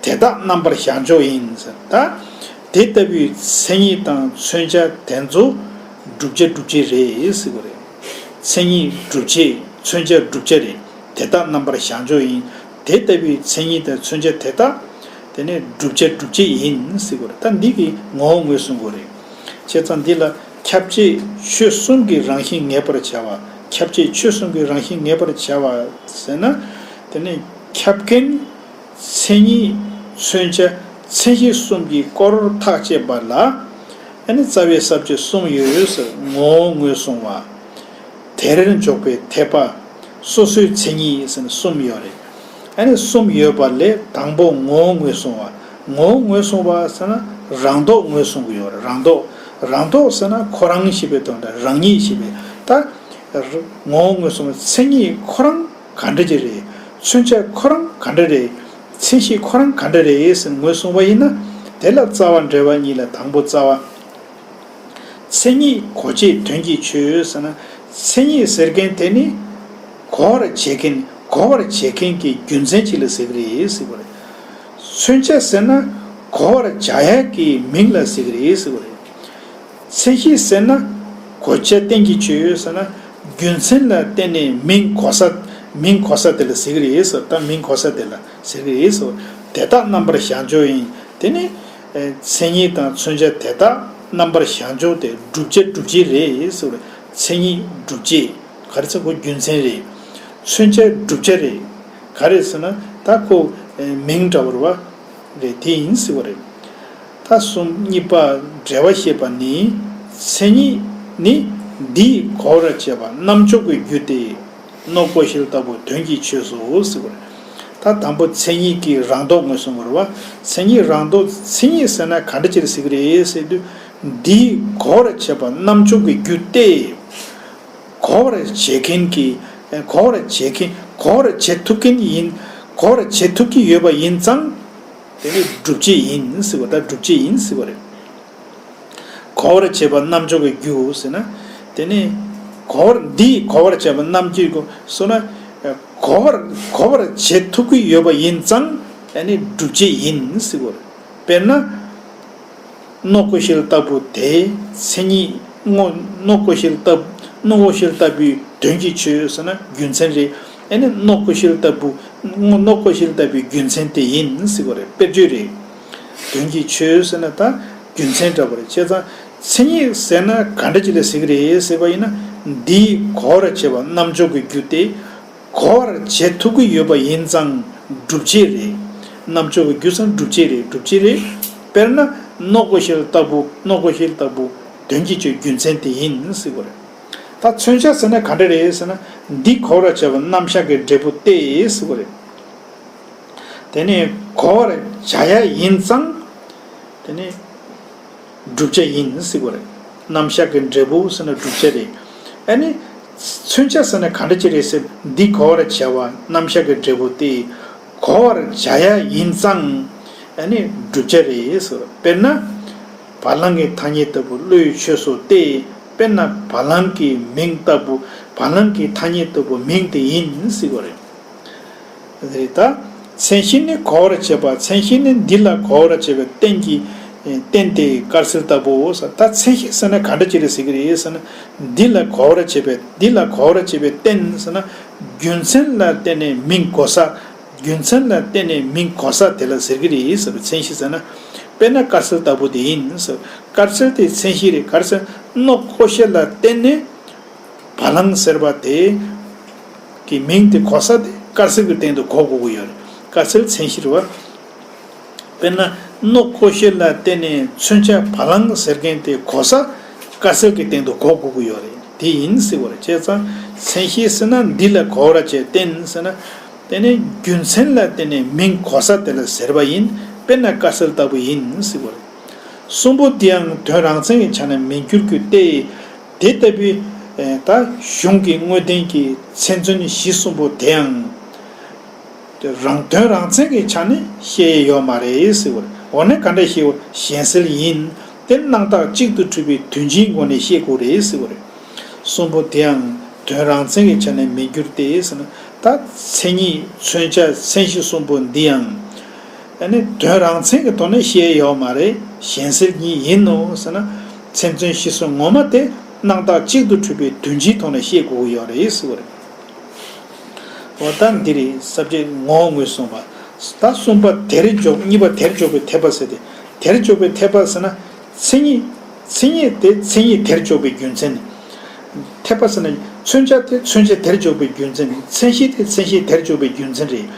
དེ་དག་རྣམ་པར་བཞག་འཇོག་ཡིན་ཟེར། ད་དེ་ལྟ་བུའི་མཚན་ཉིད་དང་མཚོན་བྱ་དེ་ཚོ་བསྒྲུབ་བྱ་སྒྲུབ་བྱེད་རེད་ཟེར་བ་རེད། མཚན་ཉིད་བསྒྲུབ་བྱེད། མཚོན་བྱ་བསྒྲུབ་བྱ་རེད། དེ་དག་རྣམ་པར་བཞག་འཇོག་ཡིན། དེ་ལྟ་བུའི་མཚན་ཉིད་དང་མཚོན་བྱ་དེ་དག་དེ་ནས་བསྒྲུབ་བྱ་སྒྲུབ་བྱེད་ཡིན་ཟེར་བ་རེད། ད་འདི་གི་ངོ་བོ་ངོས་བཟུང་དགོས་རེད། བྱས་ཙང་འདི་ལ་ཁྱབ་བྱེད་ཆོས་གསུམ་གྱི་རང་བཞིན་ངེས་པར་བྱ་བ། ཁྱབ་བྱེད་ཆོས་གསུམ་གྱི་རང་བཞིན་ངེས་པར་བྱ་བ་ཟེར་ན། དེ་ནས་ཁྱབ་མཁན་མཚན་ཉིད། མཚོན་བྱ། མཚན་གཞི་གསུམ་གྱི་སྐོར་ཐག་བཅད་པ་ལ་ཨ་ནི་རྩ་བའི་ས་བཅད་གསུམ་ཡོད་ཟེར། ངོ་བོ་ངོས་བཟུང་བ། དེར་འཇོག་པའི་འཐད་པ། སོ་སོའི་མཚན་ཉིད་ཟེར་ནས་གསུམ་ཡོད་རེད། ཨ་ནི་གསུམ་ཡོད་པ་ལས་དང་པོ་ངོ་བོ་ངོས་བཟུང་བ། ངོ་བོ་ངོས་བཟུང་བ་ཟེར་ན་རང་ལྡོག་ངོས་བཟུང་གི་ཡོད་རེད། རང་ལྡོག་རང་ལྡོག་ཟེར་ན་ཁོ་རང་ཞེས་པའི་དོན་དང་། རང་ཉིད་ཞེས་པའི། ད་ངོ་བོ་ངོས་བཟུང་བའི་མཚན་ཉིད་ཁོ་རང་ག་འདྲ་ཅིག་རེད། མཚོན་བྱ་ཁོ་རང་ག་འདྲ་རེད། མཚན་གཞི་ཁོ་རང་ག་འདྲ་རེད་ཟེར་ངོས་བཟུང་བ་ཡིན་ན། དེ་ལ་རྩ་བ་འགྲེལ་པ་གཉིས་ལ་དང་པོ་རྩ་བ། མཚན་ཉིད་གོ་བྱེད་དོན་གྱི་ཆོས་ཟེར་ན། མཚན་ཉིད་ཟེར་མཁན་དེ་ནི་གོ་བར་བྱེད་མཁན། གོ་བར་བྱེད་མཁན་གྱི་རྒྱུ་མཚན་ཅིག་ལ་ཟེར་གྱི་རེད་ཟེར་བ་རེད། མཚོན་བྱ་ཟེར་ན་གོ་བར་བྱ་ཡག་གི་མིང་ལ་ཟེར་གྱི་རེད་ཟེར་བ་རེད། མཚན་གཞི་ཟེར་ན་གོ་བྱ་རྟེན་གྱི་ཆོས་ཟེར་ན། རྒྱུ་མཚན་ལ་བརྟེན་ནས་མིང་གོ་ས། མིང་གོ་ས་དེ་ལ་ཟེར་གྱི་རེད་ཟེར། ད་མིང་གོ་ས་དེ་ལ་ཟེར་གྱི་རེད་ཟེར། དེ་དག་རྣམ་པར་བཞག་འཇོག་ཡིན། དེ་ནི་ཨེ་མཚན་ཉིད་དང་མཚོན་བྱ་དེ་དག་རྣམ་པར་བཞག་འཇོག་དེ་བསྒྲུབ་བྱ་སྒྲུབ་བྱེད་རེད་ཟེར། མཚན་ཉིད་བསྒྲུབ་བྱེད། ག་རེ་ཟེར། ཁོ་རྒྱུ་མཚན་རེད། མཚོན་བྱ་བསྒྲུབ་བྱ་རེད། ག་རེ་ཟེར་ན་ད་ཁོ་ཨེ་མིང་འདྲ་བོ་རེད་བ། རེད། དེ་ཡིན་ཟེར་བ་རེད། ད་གསུམ། གཉིས་པ། འགྲེལ་པ་བཤད་པ་ནི། མཚན་ཉིད་ནི་འདིས་གོ་བར་བྱེད་པ་རྣམ་འཇོག་གི་རྒྱུ་སྟེ། ནོག་ཀོ་ཤལ་ལྟ་བུ་དོན་གྱི་ཆོས་སོ་ཟེར་བ་རེད། ད་དང་པོ་མཚན་ཉིད་ཀྱི་རང་ལྡོག་ངོས་བཟུང་བ་རེད་བ། མཚན་ཉིད་རང་ལྡོག་མཚན་ཉིད་ཟེར་ན་ག་འདྲ་ཅིག་ཟེར་གྱི་རེད་ཟེར་དུས། འདིས་གོ་བར་བྱེད་པ་རྣམ་འཇོག་གི་རྒྱུ་སྟེ། གོ་བར་བྱེད་མཁན་གྱི། གོ་བར་བྱེད་མཁན། གོ་བར་བྱེད་ཐུབ་མཁན་ཡིན། གོ་བར་བྱེད་ཐུབ་ཀྱི་ཡོད་པ་ཡིན་ཙང་། དེ་ནི་སྒྲུབ་བྱེད་ཡིན་ཟེར་བ། ད་སྒྲུབ་བྱེད་ཡིན་ཟེར་བ་རེད། གོ་བར་བྱེད་པ་རྣམ་འཇོག་གི་རྒྱུ་ཟེར་ན། དེ་ནི་གོ་བར། འདིས་གོ་བར་བྱེད་པ་རྣམ་འཇོག་གི་རྒྱུ་ཟེར་ན། གོ་བར། གོ་བར་བྱེད་ཐུབ་ཀྱི་ཡོད་པ་ཡིན་ཙང་། ཨ་ནི་སྒྲུབ་བྱེད་ཡིན་ཟེར་བ་རེད། དཔེར་ན། ནོག་ཀོ་ཤལ་ལྟ་བུ་དེ་མཚན་ཉིད། ནོག་ནོག་ཀོ་ཤལ་ལྟ། ནོག་ཀོ་ཤལ་ལྟ་བུའི་དོན་གྱི་ཆོས་ཟེར་ན་རྒྱུ་མཚན་རེད། ཨ་ནི་ནོག་ཀོ་ཤལ་ལྟ་བུ། ནོག་ནོག་ཀོ་ཤལ་ལྟ་བུའི་རྒྱུ་མཚན་དེ་ཡིན་ཟེར་བ་རེད། དཔེར་བརྗོད་རེད། དོན་གྱི་ཆོས་ཟེར་ན་ད་རྒྱུ་མཚན་འདྲ་བོ་རེད། བྱས་ཙང་མཚན་ཉིད་ཟེར་ན་ག་འདྲ་ཅིག་ལ་ཟེར་གྱི་རེད་ཟེར་བ་ཡིན་ན། འདིས་གོ་བར་བྱེད་པ་རྣམ་འཇོག་གི་རྒྱུ་སྟེ། གོ་བར་བྱེད་ཐུབ་ཀྱི་ཡོད་པ་ཡིན་ཙང་སྒྲུབ་བྱེད་རེད། རྣམ་འཇོག་གི་རྒྱུ་ཙང་སྒྲུབ་བྱེད་རེད། སྒྲུབ་བྱེད་རེད། དཔེར་ན་ནོག་ཀོ་ཤལ་ལྟ་བུ། ནོག་ཀོ་ཤལ་ལྟ་བུ་དོན་གྱི་ཆོས་རྒྱུ་མཚན་དེ་ཡིན་ཟེར་བ་རེད། ད་མཚོན་བྱ་ཟེར་ན་ག་འདྲ་རེད་ཟེར་ན། འདིས་གོ་བར་བྱེད་པ་རྣམ་གཞག་གི་འབྲས་བུ་སྟེ་ཟེར་བ་རེད། དེ་ནས་གོ་བར་བྱ་ཡག་ཡིན་ཙང་། དེ་ནས་བསྒྲུབ་བྱ་ཡིན་ཟེར་བ་རེད། རྣམ་གཞག་གི་འབྲས་བུ་ཟེར་ན་བསྒྲུབ་བྱ་རེད། ཨ་ནི་མཚོན་བྱ་ཟེར་ན་ག་འདྲ་ཅིག་རེད་ཟེར། འདིས་གོ་བར་བྱ་བ་རྣམ་གཞག་གི་འབྲས་བུ་སྟེ། གོ་བར་བྱ་ཡག་ཡིན་ཙང་། ཨ་ནི་བསྒྲུབ་བྱ་རེད་ཟེར། དཔེར་ན། བ་ལང་གི་ཐ་སྙད་ལྟ་བུ་བློའི་ཆོས་སོ་སྟེ། དཔེར་ན་བ་ལང་གི་མིང་ལྟ་བུ། བ་ལང་གི་ཐ་སྙད་ལྟ་བུ་མིང་དེ་ཡིན་ཟེར་བ་རེད། རེད་ད། མཚན་གཞི་ནི་གོ་བར་བྱེད་པ། མཚན་གཞི་ནི་འདི་ལ་གོ་བར་བྱེད་པའི་རྟེན་གྱི། རྟེན་ཏེ་དཀར་གསལ་ལྟ་བུའོ་ཟེར། ད་མཚན་གཞི་ཟེར་ན་ག་འདྲ་ཅིག་རེད་ཟེར་གྱི་རེད་ཟེར་ན། འདི་ལ་གོ་བར་བྱེད་པའི། འདི་ལ་གོ་བར་བྱེད་པའི་རྟེན་ཟེར་ན། རྒྱུ་མཚན་ལ་བརྟེན་ནས་མིང་གོ་ས། རྒྱུ་མཚན་ལ་བརྟེན་ནས་མིང་གོ་ས་དེ་ལ་ཟེར་གྱི་རེད་ཟེར་བའི་མཚན་གཞི་ཟེར་ན། དཔེར་ན་དཀར་གསལ་ལྟ་བུ་དེ་ཡིན་ཟེར། དཀར་གསལ་དེ་མཚན་གཞི་རེད། ག་རེ་ཟེར་ན་ནོག་ཀོ་ཤལ་ལ་བརྟེན་ནས། བ་ལང་ཟེར་བ་དེ་གི་མིང་དེ་གོ་ས་དེ་དཀར་གསལ་གྱི་སྟེང་དུ་གོ་དགོས་ཀྱི་ཡོད་རེད། དཀར་གསལ་མཚན་གཞི་རེད་བ། དཔེར་ན་ནོག་ཀོ་ཤལ་ལ་བརྟེན་ནས་མཚོན་བྱ་བ་ལང་ཟེར་མཁན་དེ་གོ་ས་ དཀར་གསལ་གྱི་སྟེང་དུ་གོ་དགོས་ཀྱི་ཡོད་རེད། དེ་ཡིན་ཟེར་བ་རེད། བྱས་ཙང་མཚན་གཞི་ཟེར་ན་འདི་ལ་གོ་བར་བྱས་བསྟན་ཟེར་ན། དེ་ནས་རྒྱུ་མཚན་ལ་བརྟེན་ནས་མིང་གོ་ས་དེ་ལ་ཟེར་བ་ཡིན། དཔེར་ན་དཀར་གསལ་ལྟ་བུ་ཡིན་ཟེར་བ་རེད། གསུམ་པོ་དེའང་དོན་རང་མཚན་གྱི་ཆ་ནས་མི་འགྱུར་དགོས་ཏེ། དེ་ལྟ་བུའི་ད་གཞུང་གི་དངོས་བསྟན་གྱི་མཚན་མཚོན་གཞི་གསུམ་པོ་དེའང་རང་དོན་རང་མཚན་གྱི་ཆ་ནས་བཤད་ཡས་ཡོད་མ་རེད་ཟེར་བ་རེད། འོ་ན་ག་འདྲ་བཤད་པ། གཞན་སེལ་ཡིན། དེ་སྣང་བཏགས་གཅིག་ཏུ་འཁྲུལ་པའི་དོན་སྤྱིའི་སྒོ་ནས་བཤད་དགོས་རེད་ཟེར་བ་རེད། གསུམ་པོ་དེའང་དོན་རང་མཚན་གྱི་ཆ་ནས་མི་འགྱུར་ཏེ་ཟེར་ན། ད་མཚན་ཉིད་མཚོན་བྱ་མཚན་གཞི་གསུམ་པོ་འདིའང་ཨ་ནི་དོན་རང་མཚན་གྱི་ཐོག་ནས་བཤད་ཡོད་མ་རེད། གཞན་སེལ་ཉིད་ཡིན་ནོ་ཟེར་ན། མཚན་མཚོན་གཞི་གསུམ་ངོ་མ་དེ་སྣང་བཏགས་གཅིག་ཏུ་འཁྲུལ་པའི་དོན་སྤྱིའི་ཐོག་ནས་བཤད་དགོས་ཀྱི་ཡོད་རེད་ཟེར་བ་རེད། འོ་ད་འདི་རེད། ས་བཅད་ངོ་བོ་ངོས་བཟུང་བ། ད་གསུམ་པ་དེར་འཇོག་གཉིས་པ་དེར་འཇོག་པའི་འཐད་པ་ཟེར་ཏེ། དེར་འཇོག་པའི་འཐད་པ་ཟེར་ན། མཚན་ཉིད། མཚན་ཉིད་དེ་མཚན་ཉིད་དེར་འཇོག་པའི་རྒྱུ་མཚན། འཐད་པ་ཟེར་ན། མཚོན་བྱ་དེ་མཚོན་བྱ་དེར་འཇོག་པའི་རྒྱུ་མཚན། མཚན་གཞི་དེ་མཚན་གཞི་དེར་འཇོག་པའི་རྒྱུ་མཚན་རེད།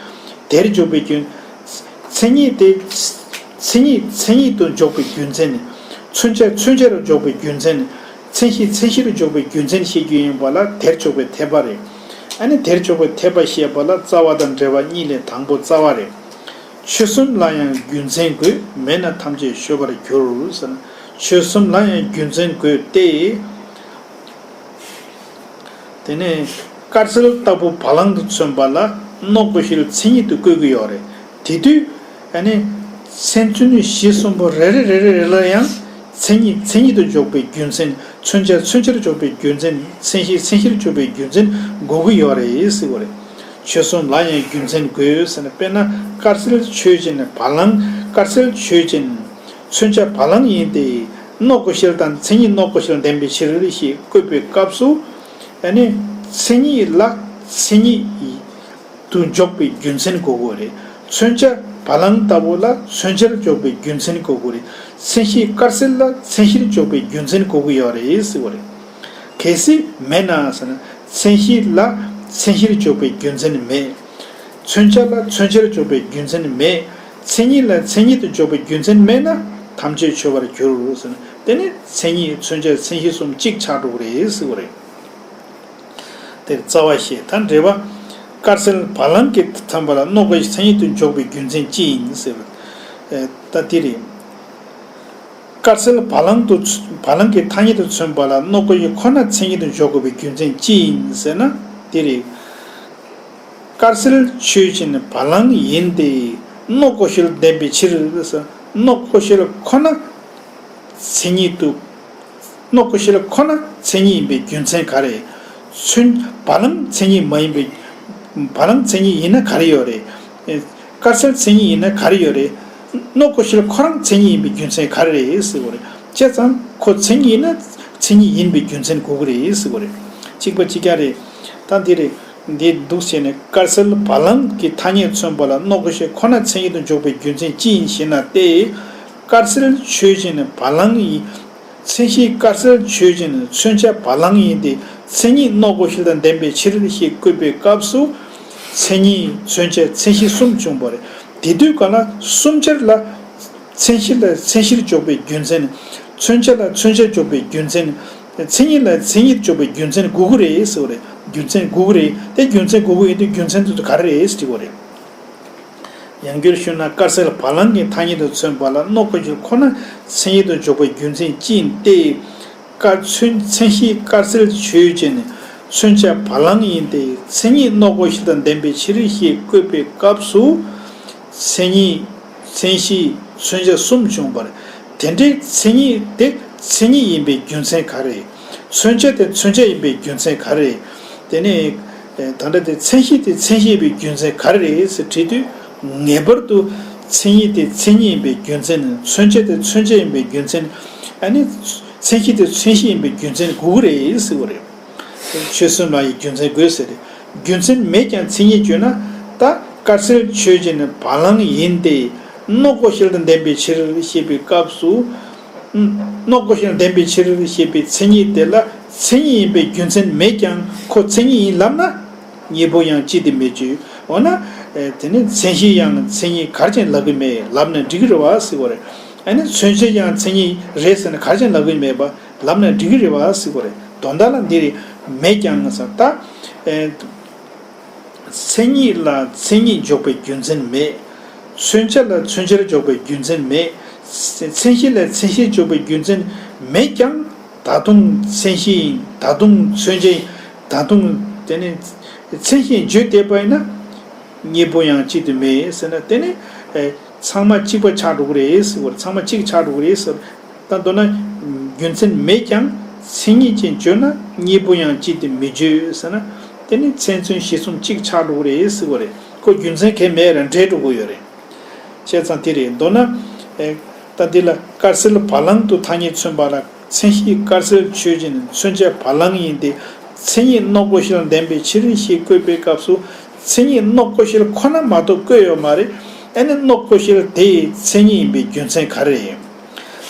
དེར་འཇོག་པའི་རྒྱུ། མཚན་ཉིད་དེ་མཚན་ཉིད་མཚན་ཉིད་དུ་འཇོག་པའི་རྒྱུ་མཚན། མཚོན་བྱ་མཚོན་བྱ་རུ་འཇོག་པའི་རྒྱུ་མཚན། མཚན་གཞི་མཚན་གཞི་རུ་འཇོག་པའི་རྒྱུ་མཚན་བཤད་རྒྱུ་ཡིན་པ་ལ་དེར་འཇོག་པའི་འཐད་པ་རེད། ཨ་ནི་དེར་འཇོག་པའི་འཐད་པ་བཤད་པ་ལ་རྩ་བ་དང་འབྲེལ་བ་གཉིས་ལས་དང་པོ་རྩ་བ་རེད། ཆོས་གསུམ་ལ་ཡང་རྒྱུ་མཚན་དགོས། མེད་ན་ཐམས་ཅད་ཤོར་བར་འགྱུར་ཟེར་ན། ཆོས་གསུམ་ལ་ཡང་རྒྱུ་མཚན་དགོས་ཏེ། དེ་ནས་དཀར་གསལ་ལྟ་བུ་བ་ལང་དུ་མཚོན་པ་ལ་སྣོད་ཀོ་ཤལ་མཚན་ཉིད་དུ་བཀོད་ཀྱི་ཡོད་རེད། དེ་དུས་ཨ་ནི་མཚན་མཚོན་གཞི་གསུམ་པོ་རེ་རེ་རེ་རེ་རེ་ལ་ཡང་མཚན་ཉིད་མཚན་ཉིད་དུ་འཇོག་པའི་རྒྱུ་མཚན། མཚོན་བྱ་མཚོན་བྱར་འཇོག་པའི་རྒྱུ་མཚན། མཚན་གཞི་མཚན་གཞིར་འཇོག་པའི་རྒྱུ་མཚན་དགོས་ཀྱི་ཡོད་རེད་ཟེར་བ་རེད། ཆོས་གསུམ་ལ་ཡང་རྒྱུ་མཚན་དགོས་ཟེར་ན། དཔེར་ན་དཀར་གསལ་ཆོས་ཅན་བ་ལང་། དཀར་གསལ་ཆོས་ཅན། མཚོན་བྱ་བ་ལང་ཡིན་ཏེ། སྣོད་ཀོ་ཤལ་དང་མཚན་ཉིད་སྣོད་ཀོ་ཤལ་ལྡན་པའི་ཕྱིར་ཞེས་བཀོད་པའི་སྐབས་སུ། ཨ་ནི་མཚན་ཉིད་ལ་མཚན་ཉིད་དུ་འཇོག་པའི་རྒྱུ་མཚན་དགོས་ཀྱི་རེད། མཚོན་བྱ་བ་ལང་ལྟ་བུ་ལ་མཚོན་བྱར་འཇོག་པའི་རྒྱུ་མཚན་དགོས་ཀྱི་རེད། མཚན་གཞི་དཀར་གསལ་ལ་མཚན་གཞིར་འཇོག་པའི་རྒྱུ་མཚན་དགོས་ཀྱི་ཡོད་རེད་ཟེར་བ་རེད། གལ་སྲིད་མེད་ན་ཟེར་ན། མཚན་གཞི་ལ་མཚན་གཞིར་འཇོག་པའི་རྒྱུ་མཚན་མེད། མཚོན་བྱ་ལ་མཚོན་བྱར་འཇོག་པའི་རྒྱུ་མཚན་མེད། མཚན་ཉིད་ལ་མཚན་ཉིད་དུ་འཇོག་པའི་རྒྱུ་མཚན་མེད་ན་ཐམས་ཅད་ཤོར་བར་འགྱུར་ཟེར་ན། དེ་ནི་མཚན་ཉིད་མཚོན་བྱ་མཚན་གཞི་གསུམ་གཅིག་ཆགས་འགྲོ་གི་རེད་ཟེར་བ་རེད། དེར་རྩ་བ་བཤད། ད་འགྲེལ་པ། དཀར་གསལ་བ་ལང་གི་མཚོན་པ་ལ་སྣོད་ཀོ་ཤལ་མཚན་ཉིད་དུ་འཇོག་པའི་རྒྱུ་མཚན་ཅི་ཡིན་ཟེར་བ། ད་དེ་རེད། དཀར་གསལ་བ་ལང་དུ་བ་ལང་གི་ཐ་སྙད་དུ་མཚོན་པ་ལ་སྣོད་ཀོ་ཤལ་ཁོ་ན་མཚན་ཉིད་དུ་འཇོག་དགོས་པའི་རྒྱུ་མཚན་ཅི་ཡིན་ཟེར་ན། དེ་རེད། དཀར་གསལ་ཆོས་ཅན་བ་ལང་ཡིན་ཏེ། སྣོད་ཀོ་ཤལ་ལྡན་པའི་ཕྱིར་ཟེར། སྣོད་ཀོ་ཤལ་ཁོ་ན་མཚན་ཉིད་དུ། སྣོད་ཀོ་ཤལ་ཁོ་ན་མཚན་ཉིད་ཡིན་པའི་རྒྱུ་མཚན་ག་རེ། མཚོན། བ་ལང་མཚན་ཉིད་མ་ཡིན་པའི། བ་ལང་མཚན་ཉིད་ཡིན་ན་ག་རེ་ཡོད་རེད། དཀར་གསལ་མཚན་ཉིད་ཡིན་ན་ག་རེ་ཡོད་རེད། སྣོད་ཀོ་ཤལ་ཁོ་རང་མཚན་ཉིད་ཡིན་པའི་རྒྱུ་མཚན་ག་རེ་རེད་ཟེར་བ་རེད། བྱས་ཙང་ཁོ་མཚན་ཉིད་ཡིན་ན་མཚན་ཉིད་ཡིན་པའི་རྒྱུ་མཚན་དགོས་ཀྱི་རེད་ཟེར་བ་རེད། གཅིག་པ་གཅིག་རྐྱང་རེད། ད་འདི་རེད། འདི་འདུག་བྱས་ནས་དཀར་གསལ་བ་ལང་གི་ཐ་སྙད་མཚོན་པ་ལ་སྣོད་ཀོ་ཤལ་ཁོ་ན་མཚན་ཉིད་དུ་འཇོག་པའི་རྒྱུ་མཚན་ཅི་ཡིན་ཞེ་ན་སྟེ། དཀར་གསལ་ཆོས་ཅན་བ་ལང་ཡིན། མཚན་གཞི་དཀར་གསལ་ཆོས་ཅན། མཚོན་བྱ་བ་ལང་ཡིན་ཏེ། མཚན་ཉིད་སྣོད་ཀོ་ཤལ་དང་ལྡན་པའི་ཕྱིར་ཞེས་བཀོད་པའི་སྐབས་སུ། མཚན་ཉིད་མཚོན་བྱ་མཚན་གཞི་གསུམ་བྱུང་བ་རེད། དེ་དུས་ག་ལ་གསུམ་ཆར་ལ། མཚན་གཞི་ལ་མཚན་གཞིར་འཇོག་པའི་རྒྱུ་མཚན། མཚོན་བྱ་ལ་མཚོན་བྱར་འཇོག་པའི་རྒྱུ་མཚན། མཚན་ཉིད་ལ་མཚན་ཉིད་འཇོག་པའི་རྒྱུ་མཚན་དགོས་ཀྱི་རེད་ཟེར་བ་རེད། རྒྱུ་མཚན་དགོས་ཀྱི་རེད། དེ་རྒྱུ་མཚན་དགོས་ཀྱི་ཡིན་དུས་རྒྱུ་མཚན་དེ་ཚོ་ག་རེ་རེད་ཟེར་དྲི་བ་རེད། ཡང་བསྐྱར་ཞུས་ན་དཀར་གསལ་བ་ལང་གི་ཐ་སྙད་དུ་མཚོན་པ་ལ་སྣོད་ཀོ་ཤལ་ཁོ་ན་མཚན་ཉིད་དུ་འཇོག་པའི་རྒྱུ་མཚན་ཅི་ཡིན་ཏེ། དཀར་མཚོན་མཚན་གཞི་དཀར་གསལ་ཆོས་ཅན། མཚོན་བྱ་བ་ལང་ཡིན་ཏེ། མཚན་ཉིད་སྣོད་ཀོ་ཤལ་དང་ལྡན་པའི་ཕྱིར་ཞེས་བཀོད་པའི་སྐབས་སུ། མཚན་ཉིད་མཚན་གཞི་མཚོན་བྱ་གསུམ་བྱུང་བར། དེ་འདྲའི་མཚན་ཉིད་དེ་མཚན་ཉིད་ཡིན་པའི་རྒྱུ་མཚན་ག་རེ། མཚོན་བྱ་དེ་མཚོན་བྱ་ཡིན་པའི་རྒྱུ་མཚན་ག་རེ། དེ་ནས་ད་ལྟ་དེ་མཚན་གཞི་དེ་མཚན་གཞི་ཡིན་པའི་རྒྱུ་མཚན་ག་རེ་རེད་ཟེར་དྲིས་དུས། ངེས་པར་དུ་མཚན་ཉིད་དེ་མཚན་ཉིད་ཡིན་པའི་རྒྱུ་མཚན། མཚོན་བྱ་དེ་མཚོན་བྱ་ཡིན་པའི་རྒྱུ་མཚན། ཨ་ནི་མཚན་གཞི་དེ་མཚན་གཞི་ཡིན་པའི་རྒྱུ་མཚན་དགོས་ཀྱི་རེད་ཟེར་བ་རེད། ཆོས་གསུམ་ལ་ཡང་རྒྱུ་མཚན་དགོས་ཟེར་རེད། རྒྱུ་མཚན་མེད་ཀྱང་མཚན་ཉིད་བརྗོད་ན། ད་དཀར་གསལ་ཆོས་ཅན་བ་ལང་ཡིན་ཏེ། སྣོད་ཀོ་ཤལ་དང་ལྡན་པའི་ཕྱིར་ཞེས་པའི་སྐབས་སུ། སྣོད་ཀོ་ཤལ་ལྡན་པའི་ཕྱིར་ཞེས་པའི་མཚན་ཉིད་དེ་ལ་མཚན་ཉིད་ཡིན་པའི་རྒྱུ་མཚན་མེད་ཀྱང་ཁོ་མཚན་ཉིད་ཡིན་ལབ་ན། གཉིས་པོ་ཡང་གཅིག་ཏུ་མེད་ཀྱི། འོ་ན། དེ་ནི་མཚན་གཞི་ཡང་མཚན་ཉིད་ག་རེ་བྱས་ནས་ལབ་ཀྱི་མེད་ལབ་ན་འགྲིག་གི་རེད་བ་ཟེར་བ་རེད། ཨ་ནི་མཚོན་བྱ་ཡང་མཚན་ཉིད་རེད་ཟེར་ན་ག་རེ་བྱས་ནས་ལབ་ཀྱི་མེད་པ། ལབ་ན་འགྲིག་གི་རེད་བ་ཟེར་གོ་རེད། དོན་དག་ལ་འདི་རེད། མེད་ཀྱང་ཟེར་ད། ཨེ། མཚན་ཉིད་ལ་མཚན་ཉིད་འཇོག་པའི་རྒྱུ་མཚན་མེད། མཚོན་བྱ་ལ་མཚོན་བྱར་འཇོག་པའི་རྒྱུ་མཚན་མེད། མཚན་གཞི་ལ་མཚན་གཞིར་འཇོག་པའི་རྒྱུ་མཚན་མེད་ཀྱང་། ད་དུང་མཚན་གཞི་ཡིན། ད་དུང་མཚོན་བྱ་ཡིན། ད་དུང་དེ་ནི་མཚན་གཞི་བརྗོད་བསྡད་པ་ཡིན་ན། གཉིས་པོ་ཡང་གཅིག་ཏུ་མེད་ཟེར་ན་དེ་ནི། ཨེ། ཚང་མ་གཅིག་པ་ཆགས་འགྲོ་གི་རེད་ཟེར་བ་རེད། ཚང་མ་གཅིག་ཆགས་འགྲོ་གི་རེད་ཟེར། ད་མདོར་ན། རྒྱུ་མཚན་མེད་ཀྱང་མཚན་ཉིད་ཅན་བརྗོད་ན་གཉིས་པོ་ཡང་གཅིག་ཏུ་མི་བརྗོད་ཟེར་ན། དེ་ནི་མཚན་མཚོན་གཞི་གསུམ་གཅིག་ཆགས་འགྲོ་གི་རེད་ཟེར་བ་རེད། ཁོ་རྒྱུ་མཚན་གང་ཡང་མེད་ར་འདྲེས་འགྲོ་གི་ཡོད་རེད། བྱས་ཙང་དེ་རེད། མདོར་ན། ཨེ། ད་འདི་ལ་དཀར་གསལ་བ་ལང་དུ་ཐ་སྙད་མཚོན་པ་ལ། མཚན་གཞི་དཀར་གསལ་ཆོས་ཅན། མཚོན་བྱ་བ་ལང་ཡིན་ཏེ། མཚན་ཉིད་སྣོག་པོ་ཞལ་ལྡན་པའི་ཕྱིར་ཞེས་བཀོད་པའི་སྐབས་སུ། མཚན་ཉིད་སྣོག་པོ་ཞལ་ཁོ་ན་མ་གཏོགས་བཀོད་ཡོད་མ་རེད། ཨ་ནི་སྣོག་པོ་ཞལ་དེ་མཚན་ཉིད་ཡིན་པའི་རྒྱུ་མཚན་ག་རེ་རེད།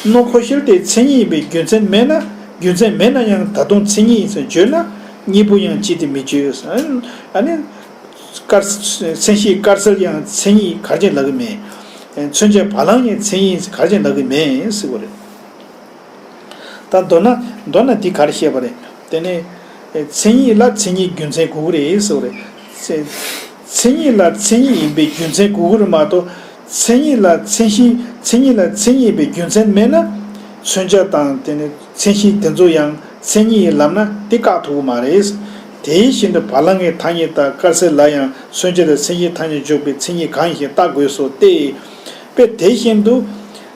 སྣོག་པོ་ཞལ་དེ་མཚན་ཉིད་ཡིན་པའི་རྒྱུ་མཚན་མེད་ན། རྒྱུ་མཚན་མེད་ན་ཡང་ད་དུང་མཚན་ཉིད་ཡིན་ཟེར་བརྗོད་ན། གཉིས་པོ་ཡང་གཅིག་ཏུ་མི་བརྗོད། ཨ་ནི། དཀར། མཚན་གཞི་དཀར་གསལ་ཡང་མཚན་ཉིད་ག་རེ་ལབ་ཀྱི་མེད། མཚོན་བྱ་བ་ལང་ཡང་མཚན་ཉིད་ག་རེ་ལབ་ཀྱི་མེད་ཟེར་བ་རེད། ད་མདོར་ན། མདོར་ན་འདི་ག་རེ་བཤད་པ་རེད། དེ་ནས། མཚན་ཉིད་ལ་མཚན་ཉིད་རྒྱུ་མཚན་དགོས་ཀྱི་རེད་ཟེར་བ་རེད། མཚན། མཚན་ཉིད་ལ་མཚན་ཉིད་ཡིན་པའི་རྒྱུ་མཚན་དགོས་ཀྱི་རེད་མ་གཏོགས། མཚན་ཉིད་ལ་མཚན་གཞི། མཚན་ཉིད་ལ་མཚན་ཉིད་ཡིན་པའི་རྒྱུ་མཚན་མེད་ན། མཚོན་བྱ་དང་དེ་ནས་མཚན་གཞི་དེ་ཚོ་ཡང་མཚན་ཉིད་ཡིན་ལབ་ན་དེ་བཀག་ཐུབ་ཀྱི་མ་རེད། དེ་བཞིན་དུ་བ་ལང་གི་ཐ་སྙད་ལྟར་དཀར་གསལ་ལ་ཡང་མཚོན་བྱ་དང་མཚན་གཞིའི་ཐ་སྙད་འཇོག་པའི་མཚན་ཉིད་གང་ཡིན་ཞེས་བརྟག་དགོས་སོ་སྟེ། དཔེ་དེ་བཞིན་དུ།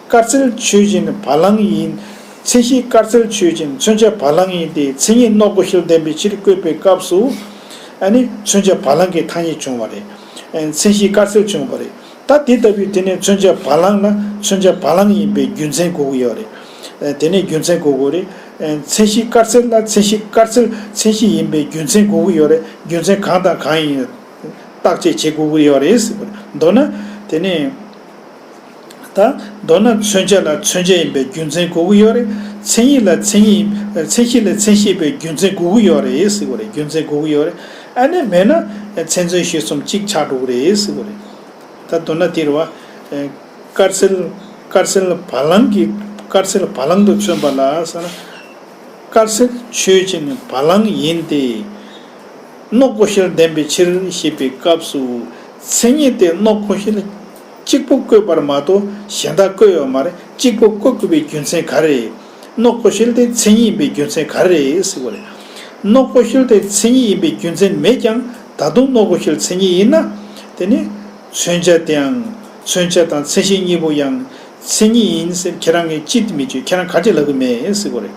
དཀར་གསལ་ཆོས་ཅན་བ་ལང་ཡིན། མཚན་གཞི་དཀར་གསལ་ཆོས་ཅན། མཚོན་བྱ་བ་ལང་ཡིན་ཏེ། མཚན་ཉིད་སྣོག་པོ་ཞལ་ལྡན་པའི་ཕྱིར་བཀོད་པའི་སྐབས་སུ། ཨ་ནི་མཚོན་བྱ་བ་ལང་གི་ཐ་སྙད་བྱུང་བ་རེད། མཚན་གཞི་དཀར་གསལ་བྱུང་བ་རེད། ད་དེ་ལྟ་བུའི་དེ་ནས་མཚོན་བྱ་བ་ལང་ལ་མཚོན་བྱ་བ་ལང་ཡིན་པའི་རྒྱུ་མཚན་དགོས་ཀྱི་ཡོད་རེད། དེ་ནས་རྒྱུ་མཚན་དགོས་ཀྱི་རེད། མཚན་གཞི་དཀར་གསལ་ལ་མཚན་གཞི་དཀར་གསལ་མཚན་གཞི་ཡིན་པའི་རྒྱུ་མཚན་དགོས་ཀྱི་ཡོད་རེད། རྒྱུ་མཚན་གང་དང་གང་ཡིན། བརྟག་དཔྱད་བྱེད་དགོས་ཀྱི་ཡོད་རེད་ཟེར་བ་རེད། མདོར་ན། དེ་ནས། ད། མདོར་ན་མཚོན་བྱ་ལ་མཚོན་བྱ་ཡིན་པའི་རྒྱུ་མཚན་དགོས་ཀྱི་ཡོད་རེད། མཚན་ཉིད་ལ་མཚན་ཉིད། མཚན་གཞི་ལ་མཚན་གཞི་ཡིན་པའི་རྒྱུ་མཚན་དགོས་ཀྱི་ཡོད་རེད་ཟེར་བ་རེད། རྒྱུ་མཚན་དགོས་ཀྱི་ཡོད་རེད། ཨ་ནི་མེད་ན། མཚན་མཚོན་གཞི་གསུམ་གཅིག་ཆགས་འགྲོ་གི་རེད་ཟེར་བ་རེད། ད་མདོར་ན་དེ་རེད་བ། དཀར་གསལ། དཀར་གསལ་བ་ལང་གི། དཀར་གསལ་བ་ལང་དུ་མཚོན་པ་ལ་ཟེར་ན། དཀར་གསལ་ཆོས་ཅན་བ་ལང་ཡིན་ཏེ། སྣོག་པོ་ཞལ་ལྡན་པའི་ཕྱིར་ཞེས་པའི་སྐབས་སུ། མཚན་ཉིད་དེ་སྣོག་པོ་ཞལ་གཅིག་པུ་བཀོད་པར་མ་གཏོགས་གཞན་དག་བཀོད་ཡོད་མ་རེད། གཅིག་པུ་བཀོད་དགོས་པའི་རྒྱུ་མཚན་ག་རེ་རེད། སྣོག་པོ་ཞལ་དེ་མཚན་ཉིད་ཡིན་པའི་རྒྱུ་མཚན་ག་རེ་རེད་ཟེར་བ་རེད། སྣོག་པོ་ཞལ་དེ་མཚན་ཉིད་ཡིན་པའི་རྒྱུ་མཚན་མེད་ཀྱང་ད་དུང་སྣོག་པོ་ཞལ་མཚན་ཉིད་ཡིན་ན། དེ་ནི་མཚོན་བྱ་དེའང་མཚོན་བྱ་དང་མཚན་གཞི་གཉིས་པོ་ཡང་མཚན་ཉིད་ཡིན་ཟེར་ཁྱེད་རང་གིས་ཅི་སྟེ་མི་བརྗོད། ཁྱེད་རང་ག་ཅི་ལབ་ཀྱི་མེད་ཟེར་བ་རེད།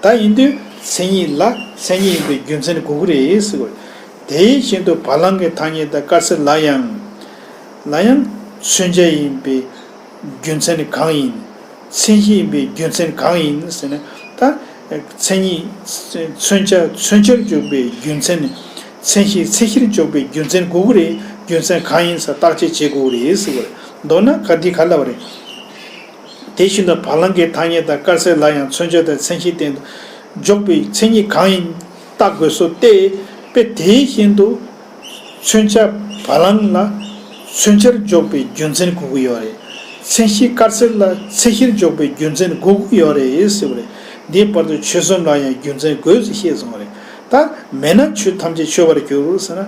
ད་ཡིན་དུས་མཚན་ཉིད་ལ་མཚན་ཉིད་ཡིན་པའི་རྒྱུ་མཚན་དགོས་ཀྱི་རེད་ཟེར་བ་རེད། དེ་བཞིན་དུ་བ་ལང་གི་ཐ་སྙད་དང་དཀར་གསལ་ལ་ཡང་། ལ་ཡང་མཚོན་བྱ་ཡིན་པའི་རྒྱུ་མཚན་གང་ཡིན། མཚན་གཞི་ཡིན་པའི་རྒྱུ་མཚན་གང་ཡིན་ཟེར་ན། ད་མཚན་ཉིད། མཚོན་བྱ་མཚོན་བྱར་འཇོག་པའི་རྒྱུ་མཚན། མཚན་གཞི་མཚན་གཞིར་འཇོག་པའི་རྒྱུ་མཚན་དགོས་ཀྱི་རེད། རྒྱུ་མཚན་གང་ཡིན་ཟེར་བརྟག་དཔྱད་བྱེད་དགོས་ཀྱི་རེད་ཟེར་བ་རེད། མདོར་ན་ག་འདི་ག་ལབ་པ་རེད། དེ་བཞིན་དུ་བ་ལང་གི་ཐ་སྙད་དང་དཀར་གསལ་ལ་ཡང་མཚོན་བྱ་དང་མཚན་གཞི་སྟེང་དུ་འཇོག་པའི་མཚན་ཉིད་གང་ཡིན་བརྟག་དགོས་སོ་སྟེ། དཔེ་དེ་བཞིན་དུ། མཚོན་བྱ་བ་ལང་ལ་མཚོན་བྱར་འཇོག་པའི་རྒྱུ་མཚན་དགོས་ཀྱི་ཡོད་རེད། མཚན་གཞི་དཀར་གསལ་ལ་མཚན་གཞིར་འཇོག་པའི་རྒྱུ་མཚན་དགོས་ཀྱི་ཡོད་རེད་ཟེར་བ་རེད། འདིའི་བར་དུ་ཆོས་གསུམ་ལ་ཡང་རྒྱུ་མཚན་དགོས་ཞེས་གསུངས་པ་རེད། ད་མེད་ན་ཆོས་ཐམས་ཅད་ཆོད་པར་འགྱུར་ཟེར་ན།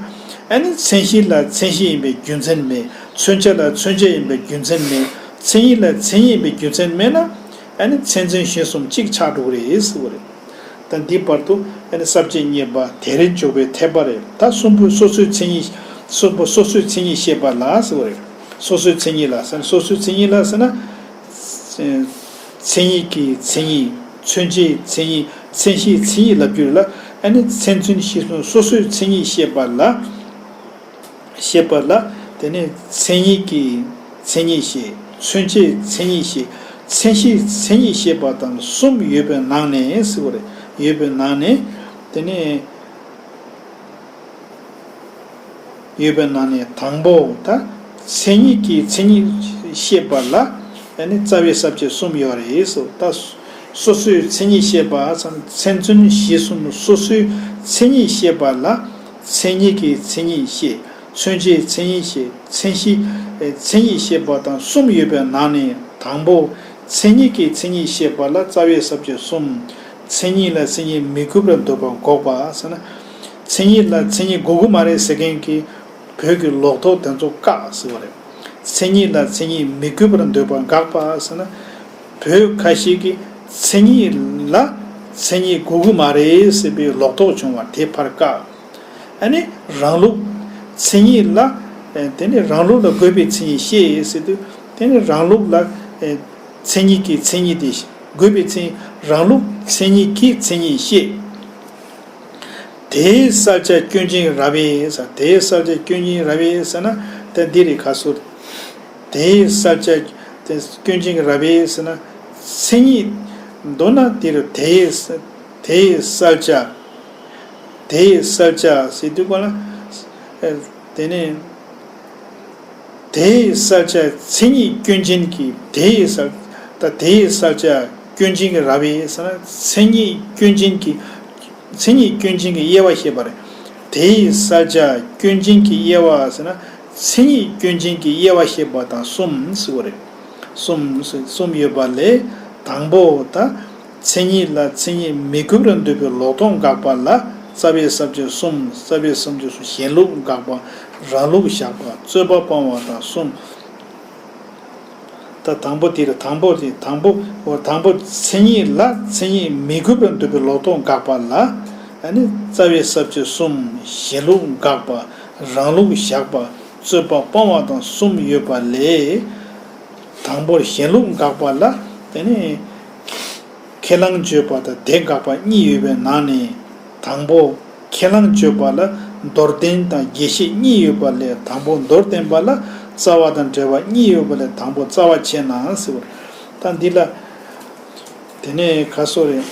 ཨ་ནི་མཚན་གཞི་ལ་མཚན་གཞི་ཡིན་པའི་རྒྱུ་མཚན་མེད། མཚོན་བྱ་ལ་མཚོན་བྱ་ཡིན་པའི་རྒྱུ་མཚན་མེད། མཚན་ཉིད་ལ་མཚན་ཉིད་ཡིན་པའི་རྒྱུ་མཚན་མེད་ན། ཨ་ནི་མཚན་མཚོན་གཞི་གསུམ་གཅིག་ཆགས་འགྲོ་གི་རེད་ཟེར་བ་རེད། ད་འདི་བར་དུ་ཨ་ནི་ས་བཅད་གཉིས་པ་དེ་རེ་འཇོག་པའི་འཐད་པ་རེད། ད་གསུམ་པོ་སོ་སོའི་མཚན་ཉིད། གསུམ་པོ་སོ་སོའི་མཚན་ཉིད་བཤད་པ་ལ་ཟེར་བ་རེད། སོ་སོའི་མཚན་ཉིད་ལ་ཟེར་ན། སོ་སོའི་མཚན་ཉིད་ལ་ཟེར་ན། མཚན་ཉིད་ཀྱི་མཚན་ཉིད། མཚོན་བྱའི་མཚན་ཉིད། མཚན་གཞིའི་མཚན་ཉིད་ལབ་རྒྱུ་རེད་ལ། ཨ་ནི་མཚན་མཚོན་གཞི་གསུམ་སོ་སོའི་མཚན་ཉིད་བཤད་པ་ལ། བཤད་པ་ལ། དེ་ནས་མཚན་ཉིད་ཀྱི་མཚན་ཉིད་བཤད། མཚོན་བྱའི་མཚན་ཉིད་བཤད། མཚན་གཞིའི་མཚན་ཉིད་བཤད་པ་དང་གསུམ་ཡོད་པའི་ནང་ནས་ཟེར་བ་རེད། ཡོད་པའི་ནང་ནས། དེ་ནས་ཡོད་པའི་ནང་ནས་དང་པོ་ད་མཚན་ཉིད་ཀྱི་མཚན་ཉིད་བཤད་པ་ལ། ཨ་ནི་རྩ་བའི་ས་བཅད་གསུམ་ཡོད་རེད་ཟེར། ད་སོ་སོའི་མཚན་ཉིད་བཤད་པ་ཙམ། མཚན་མཚོན་གཞི་གསུམ་སོ་སོའི་མཚན་ཉིད་བཤད་པ་ལ། མཚན་ཉིད་ཀྱི་མཚན་ཉིད་བཤད། མཚོན་བྱའི་མཚན་ཉིད་བཤད། མཚན་གཞི། ཨེ། མཚན་ཉིད་བཤད་པ་དང་གསུམ་ཡོད་པའི་ནང་ནས་དང་པོ། མཚན་ཉིད་ཀྱི་མཚན་ཉིད་བཤད་པ་ལ་རྩ་བའི་ས་བཅད་གསུམ། མཚན་ཉིད་ལ་མཚན་ཉིད་མི་དགོས་པར་འདོད་པ་འགོག་པ་ཟེར་ན། མཚན་ཉིད་ལ་མཚན་ཉིད་དགོས་ཀྱི་མ་རེད་ཟེར་མཁན་གྱི་བོད་ཀྱི་ལོག་རྟོག་དེ་ཚོ་བཀག་ཟེར་བ་རེད། མཚན་ཉིད་ལ་མཚན་ཉིད་མི་དགོས་པར་འདོད་པ་འགག་པ་ཟེར་ན། བོད་ཁ་ཤས་ཀྱིས་མཚན་ཉིད་ལ་མཚན་ཉིད་དགོས་ཀྱི་མ་རེད་ཟེར་བའི་ལོག་རྟོག་བྱུང་བ་དེ་ཕར་བཀག། ཨ་ནི་རང་ལུགས་མཚན་ཉིད་ལ། ཨེ། དེ་ནི་རང་ལུགས་ལ་དགོས་པའི་མཚན་ཉིད་བཤད་ཟེར་དུས། དེ་ནི་རང་ལུགས་ལ། ཨེ། མཚན་ཉིད་ཀྱི་མཚན་ཉིད་དེ། དགོས་པའི་མཚན། རང་ལུགས་མཚན་ཉིད་ཀྱི་མཚན་ཉིད་བཤད། དེའི་བསལ་བྱ་སྐྱོན་ཅན་རབ་དབྱེ་ཟེར། དེའི་བསལ་བྱ་སྐྱོན་ཅན་རབ་དབྱེ་ཟེར་ན། ད་འདི་རེད། ཁ་སོར། དེའི་བསལ་བྱ་དེ་སྐྱོན་ཅན་གྱི་རབ་དབྱེ་ཟེར་ན། མཚན་ཉིད། མདོར་ན་འདིར་དེའི། དེའི་བསལ་བྱ། དེའི་བསལ་བྱ་ཟེར་དུས་གོ་ན། ཨེ། དེ་ནས། དེའི་བསལ་བྱ་མཚན་ཉིད་སྐྱོན་ཅན་གྱི། དེའི་བསལ། ད་དེའི་བསལ་བྱ་སྐྱོན་ཅན་གྱི་རབ་དབྱེ་ཟེར་ན། མཚན་ཉིད་སྐྱོན་ཅན་གྱི། མཚན་ཉིད་སྐྱོན་ཅན་གྱི་དབྱེ་བ་བཤད་པ་རེད། དེའི་བསལ་བྱ་སྐྱོན་ཅན་གྱི་དབྱེ་བ་ཟེར་ན། མཚན་ཉིད་སྐྱོན་ཅན་གྱི་དབྱེ་བ་བཤད་པ་དང་གསུམ་ཟེར་བ་རེད། གསུམ་ཟེར། གསུམ་ཡོད་པ་ལས། དང་པོ་ད། མཚན་ཉིད་ལ་མཚན་ཉིད་མི་དགོས་པར་འདོད་པའི་ལོག་རྟོག་འགག་པ་ལ་རྩ་བའི་ས་བཅད་གསུམ། རྩ་བའི་ས་བཅད་གསུམ། གཞན་ལུགས་འགག་པ། རང་ལུགས་བཞག་པ། རྩོད་པ་སྤོང་བ་དང་གསུམ། ད་དང་པོ་དེ་རེད། དང་པོ་དེ། དང་པོ། འོ། དང་པོ་མཚན་ཉིད་ལ་མཚན་ཉིད་མི་དགོས་པར་འདོད་པའི་ལོག་རྟོག་འགག་པ་ལ། ཨ་ནི་རྩ་བའི་ས་བཅད་གསུམ། གཞན་ལུགས་འགག་པ། རང་ལུགས་བཞག་པ། རྩོད་པ་སྤོང་བ་དང་གསུམ་ཡོད་པ་ལས། དང་པོར་གཞན་ལུགས་འགག་པ་ལ། དེ་ནས་ཁས་བླངས་བརྗོད་པ་དང་དེ་དགག་པ་གཉིས་ཡོད་པའི་ནང་ནས། དང་པོ། ཁས་བླངས་བརྗོད་པ་ལ་མདོར་བསྟན་དང་རྒྱས་བཤད་གཉིས་ཡོད་པ་ལས། དང་པོ་མདོར་བསྟན་པ་ལ་རྩ་བ་དང་འབྲེལ་བ་གཉིས་ཡོད་པ་ལས། དང་པོ་རྩ་བ་ཆེ་ན་ཟེར་བ་རེད། ད་འདི་ལ། དེ་ནས་ཁ་སོ་རེད།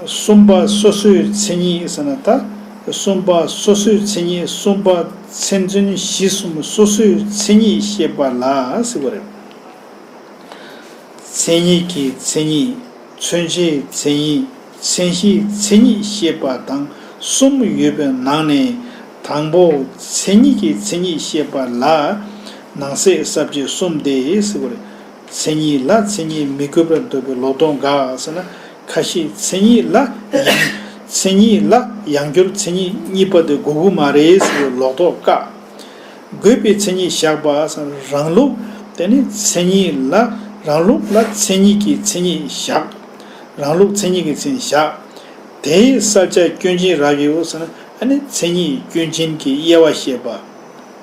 གསུམ་པ་སོ་སོའི་མཚན་ཉིད་ཟེར་ན། ད་གསུམ་པ་སོ་སོའི་མཚན་ཉིད། གསུམ་པ་མཚན་མཚོན་གཞི་གསུམ་སོ་སོའི་མཚན་ཉིད་བཤད་པ་ལ་ཟེར་བ་རེད། མཚན་ཉིད་ཀྱི་མཚན་ཉིད། མཚོན་བྱའི་མཚན་ཉིད། མཚན་གཞིའི་མཚན་ཉིད་བཤད་པ་དང་གསུམ་ཡོད་པའི་ནང་ནས། དང་པོ་མཚན་ཉིད་ཀྱི་མཚན་ཉིད་བཤད་པ་ལ་ནང་གསེས་ས་བཅད་གསུམ་སྟེ་ཟེར་བ་རེད། མཚན་ཉིད་ལ་མཚན་ཉིད་མི་དགོས་པར་འདོད་པའི་ལོག་རྟོག་འགག་ཟེར་ན། ཁ་ཤས་མཚན་ཉིད་ལ་ཡང་། མཚན་ཉིད་ལ་ཡང་སྒྱུར་མཚན་ཉིད་གཉིས་པ་དེ་དགོས་ཀྱི་མ་རེད་ཟེར་བའི་ལོག་རྟོག་བཀག། དགོས་པའི་མཚན་ཉིད་བཞག་པ་ཟེར་ན། རང་ལུགས། དེ་ནི་མཚན་ཉིད་ལ། རང་ལུགས་ལ་མཚན་ཉིད་ཀྱི་མཚན་ཉིད་བཞག། རང་ལུགས་མཚན་ཉིད་ཀྱི་མཚན་ཉིད་བཞག། དེའི་བསལ་བྱ་སྐྱོན་ཅན་རབ་དབྱེའོ་ཟེར་ན། ཨ་ནི་མཚན་ཉིད་སྐྱོན་ཅན་གྱི་དབྱེ་བ་བཤད་པ་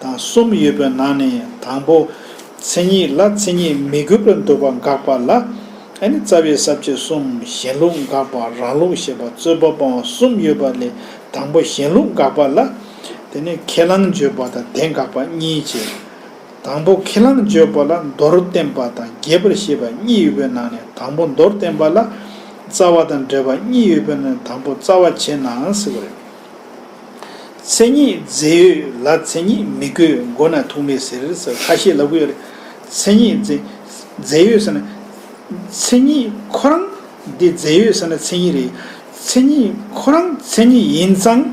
དང་གསུམ་ཡོད་པའི་ནང་ནས། དང་པོ་མཚན་ཉིད་ལ་མཚན་ཉིད་མི་དགོས་པར་འདོད་པ་འགག་པ་ལ། ཨ་ནི་རྩ་བའི་ས་བཅད་གསུམ། གཞན་ལུགས་འགག་པ། རང་ལུགས་བཤད་པ། རྩོད་པ་སྤོང་བ་གསུམ་ཡོད་པ་ལས། དང་པོ་གཞན་ལུགས་འགག་པ་ལ། དེ་ནས་ཁས་བླངས་བརྗོད་པ་དང་དེ་དགག་པ་གཉིས་བྱས། དང་པོ་ཁས་བླངས་བརྗོད་པ་ལ་མདོར་བསྟན་པ་དང་རྒྱས་པར་བཤད་པ་གཉིས་ཡོད་པའི་ནང་ནས། དང་པོ་མདོར་བསྟན་པ་ལ་རྩ་བ་དང་འབྲེལ་བ་གཉིས་ཡོད་པའི་ནང་ནས། དང་པོ་རྩ་བ་ཆེ་ན་ཟེར་བ་རེད། མཚན་ཉིད་རྫས་ཡོད་ལ་མཚན་ཉིད་མི་དགོས། མགོ་ན་ཐུག་མེད་ཟེར་ཟེར་ཁ་ཤས་ལབ་ཀྱི་ཡོད་རེད། མཚན་ཉིད་རྫས། རྫས་ཡོད་ཟེར་ན། མཚན་ཉིད་ཁོ་རང་འདི་རྫས་ཡོད་ཟེར་ན་མཚན་ཉིད་རེད། མཚན་ཉིད་ཁོ་རང་མཚན་ཉིད་ཡིན་ཙང་།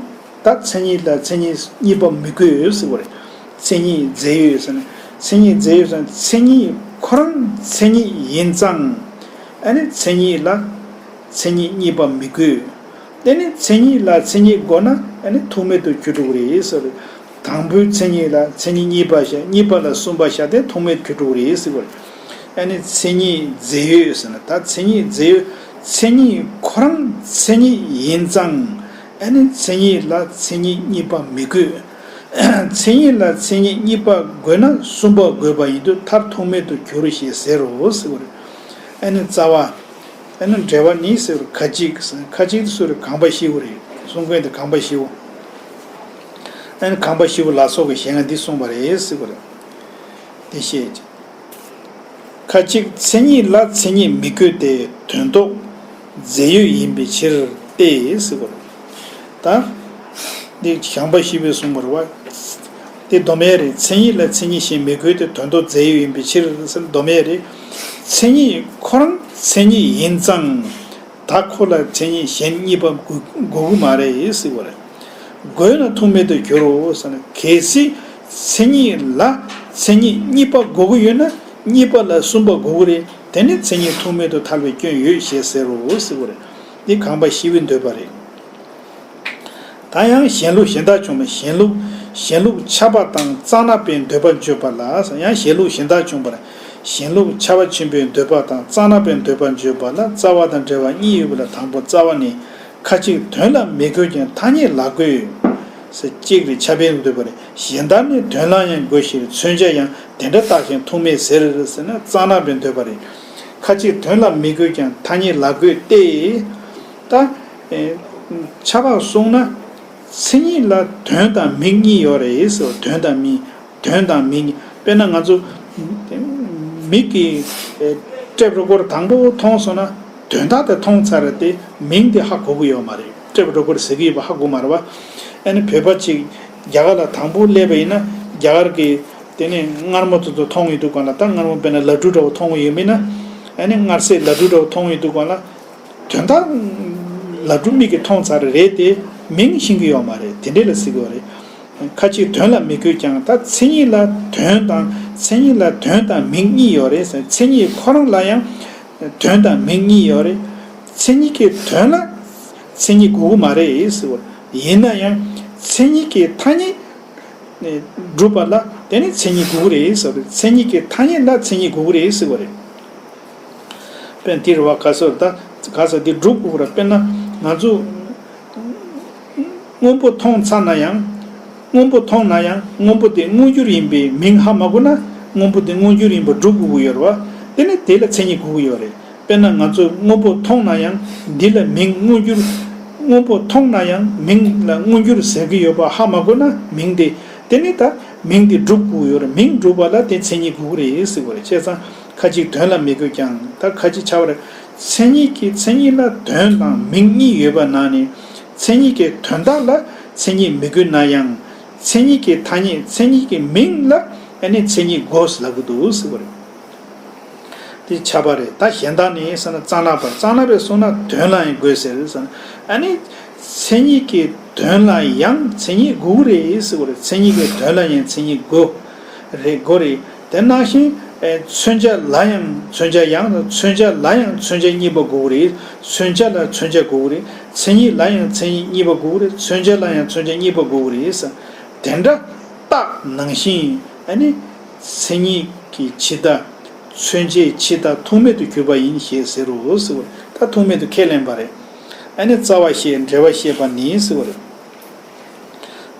ད་མཚན་ཉིད་ལ་མཚན་ཉིད་གཉིས་པ་མི་དགོས་ཟེར་བ་རེད། མཚན་ཉིད་རྫས་ཡོད་ཟེར་ན། མཚན་ཉིད་རྫས་ཡོད་ཟེར་ན། མཚན་ཉིད་ཁོ་རང་མཚན་ཉིད་ཡིན་ཙང་། ཨ་ནི་མཚན་ཉིད་ལ་མཚན་ཉིད་གཉིས་པ་མི་དགོས། དེ་ནི་མཚན་ཉིད་ལ་མཚན་ཉིད་དགོས་ན། ཨ་ནི་ཐུག་མེད་དུ་གྱུར་འགྲོ་གི་རེད་ཟེར། དང་པོའི་མཚན་ཉིད་ལ་མཚན་ཉིད་གཉིས་པ་བཞག། གཉིས་པ་ལ་གསུམ་པ་བཞག་སྟེ་ཐུག་མེད་དུ་གྱུར་འགྲོ་གི་རེད་ཟེར་བ་རེད། ཨ་ནི་མཚན་ཉིད་རྫས་ཡོད་ཟེར་ན། ད་མཚན་ཉིད་རྫས་ཡོད། མཚན་ཉིད་ཁོ་རང་མཚན་ཉིད་ཡིན་ཙང་། ཨ་ནི་མཚན་ཉིད་ལ་མཚན་ཉིད་གཉིས་པ་མི་དགོས། མཚན་ཉིད་ལ་མཚན་ཉིད་གཉིས་པ་དགོས་ན་གསུམ་པ་དགོས་པ་ཡིན་དུས། མཐར་ཐུག་མེད་དུ་གྱུར་ཞེས་ཟེར་རོ་ཟེར་བ་རེད། ཨ་ནི་རྩ་བ། ཨ་ནི་འབྲེལ་བ་ནི་ཟེར་བ་ཁ་ཅིག་ཁ་ཅིག་སུ་རེད། གངས་པ་ཤེའུ་རེད། གསུང་མཁན་དེ་གངས་པ་ཤེའུ། ཨ་ནི་གངས་པ་ཤེའུ་ལ་སོགས་ཀྱི་ཞལ་སྔ་འདི་གསུངས་པ་རེད་ཟེར་བ་རེད། དེ་བཤད་ཀྱི། ཁ་ཅིག་མཚན་ཉིད་ལ་མཚན་ཉིད་མི་དགོས་ཏེ། དོན་ལྡོག་རྫས་ཡོད་ཡིན་པའི་ཕྱིར་ཏེ་ཟེར་བ་རེད། ད་འདི་གངས་པ་ཤེའུས་གསུངས་པ་རེད་བ། དེ་སྡོམ་ཡས་རེད། མཚན་ཉིད་ལ་མཚན་ཉིད་གཞན་མི་དགོས་ཏེ། དོན་ལྡོག་རྫས་ཡོད་ཡིན་པའི་ཕྱིར་ཟེར་སྡོམ་ཡས་རེད། མཚན་ཉིད་ཁོ་རང་མཚན་ཉིད་ཡིན་ཙང་། ད་ཁོ་ལ་མཚན་ཉིད་གཞན་གཉིས་པ་དགོས་དགོས་ཀྱི་མ་རེད་ཟེར་བ་རེད། དགོས་ན་ཐུག་མེད་དུ་གྱུར་རོ་ཟེར་ན། གལ་སྲིད་མཚན་ཉིད་ལ་མཚན་ཉིད་གཉིས་པ་དགོས་ཀྱི་ཡོད་ན། གཉིས་པ་ལ་གསུམ་པ་དགོས་ཀྱི་རེད། དེ་ནི་མཚན་ཉིད་ཐུག་མེད་དུ་ཐལ་བའི་སྐྱོན་ཡོད་ཞེས་ཟེར་རོ་ཟེར་བ་རེད། འདི་ཁང་པ་ཤི་བའི་འདོད་པ་རེད། ད་ཡང་གཞན་ལུགས་གཞན་དག་བྱུང་བས་གཞན་ལུགས་གཞན་ལུགས་ཁྱབ་པ་དང་རྩ་ན་པའི་འདོད་པ་བརྗོད་པ་ལ། ཡང་གཞན་ལུགས་གཞན་དག་བྱུང་བར་གཞན་ལུགས་ཁྱབ་པ་ཆེན་པོའི་འདོད་པ་དང་རྩ་ན་པའི་འདོད་པ་བརྗོད་པ་ལ་རྩ་བ་དང་འབྲེལ་བ་གཉིས་ཡོད་པ་ལ། དང་པོ་རྩ་བ་ནི། ཁ་ཅིག་དོན་ལ་མི་དགོས་ཀྱང་ཐ་སྙད་ལ་དགོས། ཟེར་གཅིག་རེད། ཁྱབ་པའི་འདོད་པ་རེད། གཞན་དག་ནི་དོན་ལ་ཡང་དགོས་ཕྱིར། མཚོན་བྱ་ཡང་དེ་འདྲ་བཏགས་ཤིང་ཐུག་མེད་ཟེར། ཟེར་ན་རྩ་ན་པའི་འདོད་པ་རེད། ཁ་ཅིག་དོན་ལ་མི་དགོས་ཀྱང་ཐ་སྙད་ལ་དགོས་ཏེ། ད་ཨེ་ཁྱབ་པ་གསུངས་ན་མཚན་ཉིད་ལ་དོན་དང་མིང་གཉིས་ཡོད་རེད་ཟེར། དོན་དང་མིང་། དོན་དང་མིང་། དཔེར་ན་ང་ཚོ་མིག་གིས་ཨེ་ཀྲེབ་རུ་སྐོར་དང་པོ་མཐོང་སོང་ན་དོན་དག་དེ་མཐོང་ཚར་རེད་དེ་མིང་དེ་ཧ་གོ་གི་ཡོད་མ་རེད། ཀྲེབ་རུ་སྐོར་ཟེར་གི་ཡོད་པ་ཧ་གོ་མ་རེད་བ། ཨ་ནི་བོད་པ་ཅིག་རྒྱ་གར་ལ་དང་པོ་སླེབས་པ་ཡིན་ན་རྒྱ་གར་གི་དེ་ནས་མངར་མོ་དེ་ཚོ་མཐོང་ཡོད་དུས་སྒང་ལ། ད་མངར་མོ་དཔེར་ན་ལ་ཌུ་འདྲ་བོ་མཐོང་གི་ཡོད་མིན་ན། ཨ་ནི་མངར་ཟས་ལ་ཌུ་འདྲ་བོ་མཐོང་ཡོད་དུས་སྒང་ལ། དོན་དག་ལ་ཌུ་མིག་གིས་མཐོང་ཚར་རེད་དེ་མིང་ཤེས་ཀྱི་ཡོད་མ་རེད། དེ་འདྲས་ལ་ཟེར་གྱི་ཡོད་རེད། ཁ་ཅིག་དོན་ལ་མི་དགོས་ཀྱང་། ད་མཚན་ཉིད་ལ་དོན་དང་མཚན་ཉིད་ལ་དོན་དང་མིང་གཉིས་ཡོད་རེད་ཟེར། མཚན་ཉིད་ཁོ་རང་ལ་ཡང་དོན་དང་མིང་གཉིས་ཡོད་རེད། མཚན་ཉིད་ཀྱི་དོན་ལ་མཚན་ཉིད་དགོས་ཀྱི་མ་རེད་ཟེར་བ། ཡིན་ན་ཡང་མཚན་ཉིད་ཀྱི་ཐ་སྙད་སྒྲུབ་པ་ལ་དེ་ནི་མཚན་ཉིད་དགོས་ཀྱི་རེད་ཟེར་བ་རེད། མཚན་ཉིད་ཀྱི་ཐ་སྙད་ལ་མཚན་ཉིད་དགོས་ཀྱི་རེད་ཟེར་བ་རེད། དཔེར་ན་འདིར་བ་ག་སོར་ད་ག་ས་འདི་སྒྲུབ་དགོས་ར། དཔེར་ན་ང་ཚོ་སྔོན་པོ་མཐོང་ཚར་ན་ཡང་། སྔོན་པོ་མཐོང་ན་ཡང་སྔོན་པོ་དེ་མངོན་གྱུར་ཡིན་པའི་མིང་ཧ་མ་གོ་ན་སྔོན་པོ་དེ་མངོན་གྱུར་ཡིན་པ་སྒྲུབ་དགོས་ཀྱི་ཡོད་རེད་བ། དེ་ནི་དེ་ལ་མཚན་ཉིད་དགོས་ཀྱི་ཡོད་རེད། དཔེར་ན་ང་ཚོ་སྔོན་པོ་མཐོང་ན་ཡང་འདི་ལ་མིང་མངོན་གྱུར། སྔོན་པོ་མཐོང་ན་ཡང་མིང་ལ་མངོན་གྱུར་ཟེར་གྱི་ཡོད་པ་ཧ་མ་གོ་ན་མིང་དེ། དེ་ནི་ད་མིང་དེ་སྒྲུབ་དགོས་ཡོད་རེད། མིང་སྒྲུབ་པ་ལ་དེ་མཚན་ཉིད་དགོས་ཀྱི་རེད་ཟེར་བ་རེད། བྱས་ཙང་ཁ་ཅིག་དོན་ལ་མི་དགོས་ཀྱང་། ད་ཁ་ཅིག་ཆ་བ་རེད། མཚན་ཉིད་ཀྱི་མཚན་ཉིད་ལ་དོན་དང་མིང་གཉིས་ཡོད་པ་ན་ནི་མཚན་ཉིད་ཀྱི་དོན་དག་ལ་མཚན་ཉིད་མི་དགོས་ན་ཡང་མཚན་ཉིད་ཀྱི་ཐ་སྙད་མཚན་ཉིད་ཀྱི་མིང་ལ་ཨ་ནི་མཚན་ཉིད་དགོས་ལབ་ཀྱི་འདུག་ཟེར་བ་རེད། དེ་ཁྱབ་པ་རེད། ད་གཞན་དག་ནི་ཟེར་ན་རྩ་ན་པ། རྩ་ན་པས་གསུངས་ན་དོན་ལ་ཡང་དགོས་ཟེར་ཟེར་ན། ཨ་ནི་མཚན་ཉིད་ཀྱི་དོན་ལ་ཡང་མཚན་ཉིད་དགོས་རེད་ཟེར་བ་རེད། མཚན་ཉིད་ཀྱི་དོན་ལ་ཡང་མཚན་ཉིད་དགོས་རེད། དགོས་རེད། དེ་ནང་བཞིན་ཨེ་མཚོན་བྱ་ལ་ཡང་མཚོན་བྱ་ཡང་མཚོན་བྱ་ལ་ཡང་མཚོན་བྱ་གཉིས་པ་དགོས་རེད། མཚོན་བྱ་ལ་མཚོན་བྱ་དགོས་རེད། མཚན་ཉིད་ལ་ཡང་མཚན་ཉིད་གཉིས་པ་དགོས་རེད། མཚོན་བྱ་ལ་ཡང་མཚོན་བྱ་གཉིས་པ་དགོས་རེད་ཟེར། དེ་འདྲ་རྟགས་ནང་བཞིན་ཨ་ནི་མཚན་ཉིད་ཀྱི་ཕྱི་མཐའ། མཚོན་བྱའི་ཕྱི་མཐའ་ཐུག་མེད་དུ་གྱུར་པ་ཡིན་ཞེས་ཟེར་རོ་ཟེར་བ། ད་ཐུག་མེད་དུ་ཁས་ལེན་པ་རེད། ཨ་ནི་རྩ་བ་ཤེས་འབྲེལ་བ་ཤེས་པ་ནི་ཟེར་བ་རེད།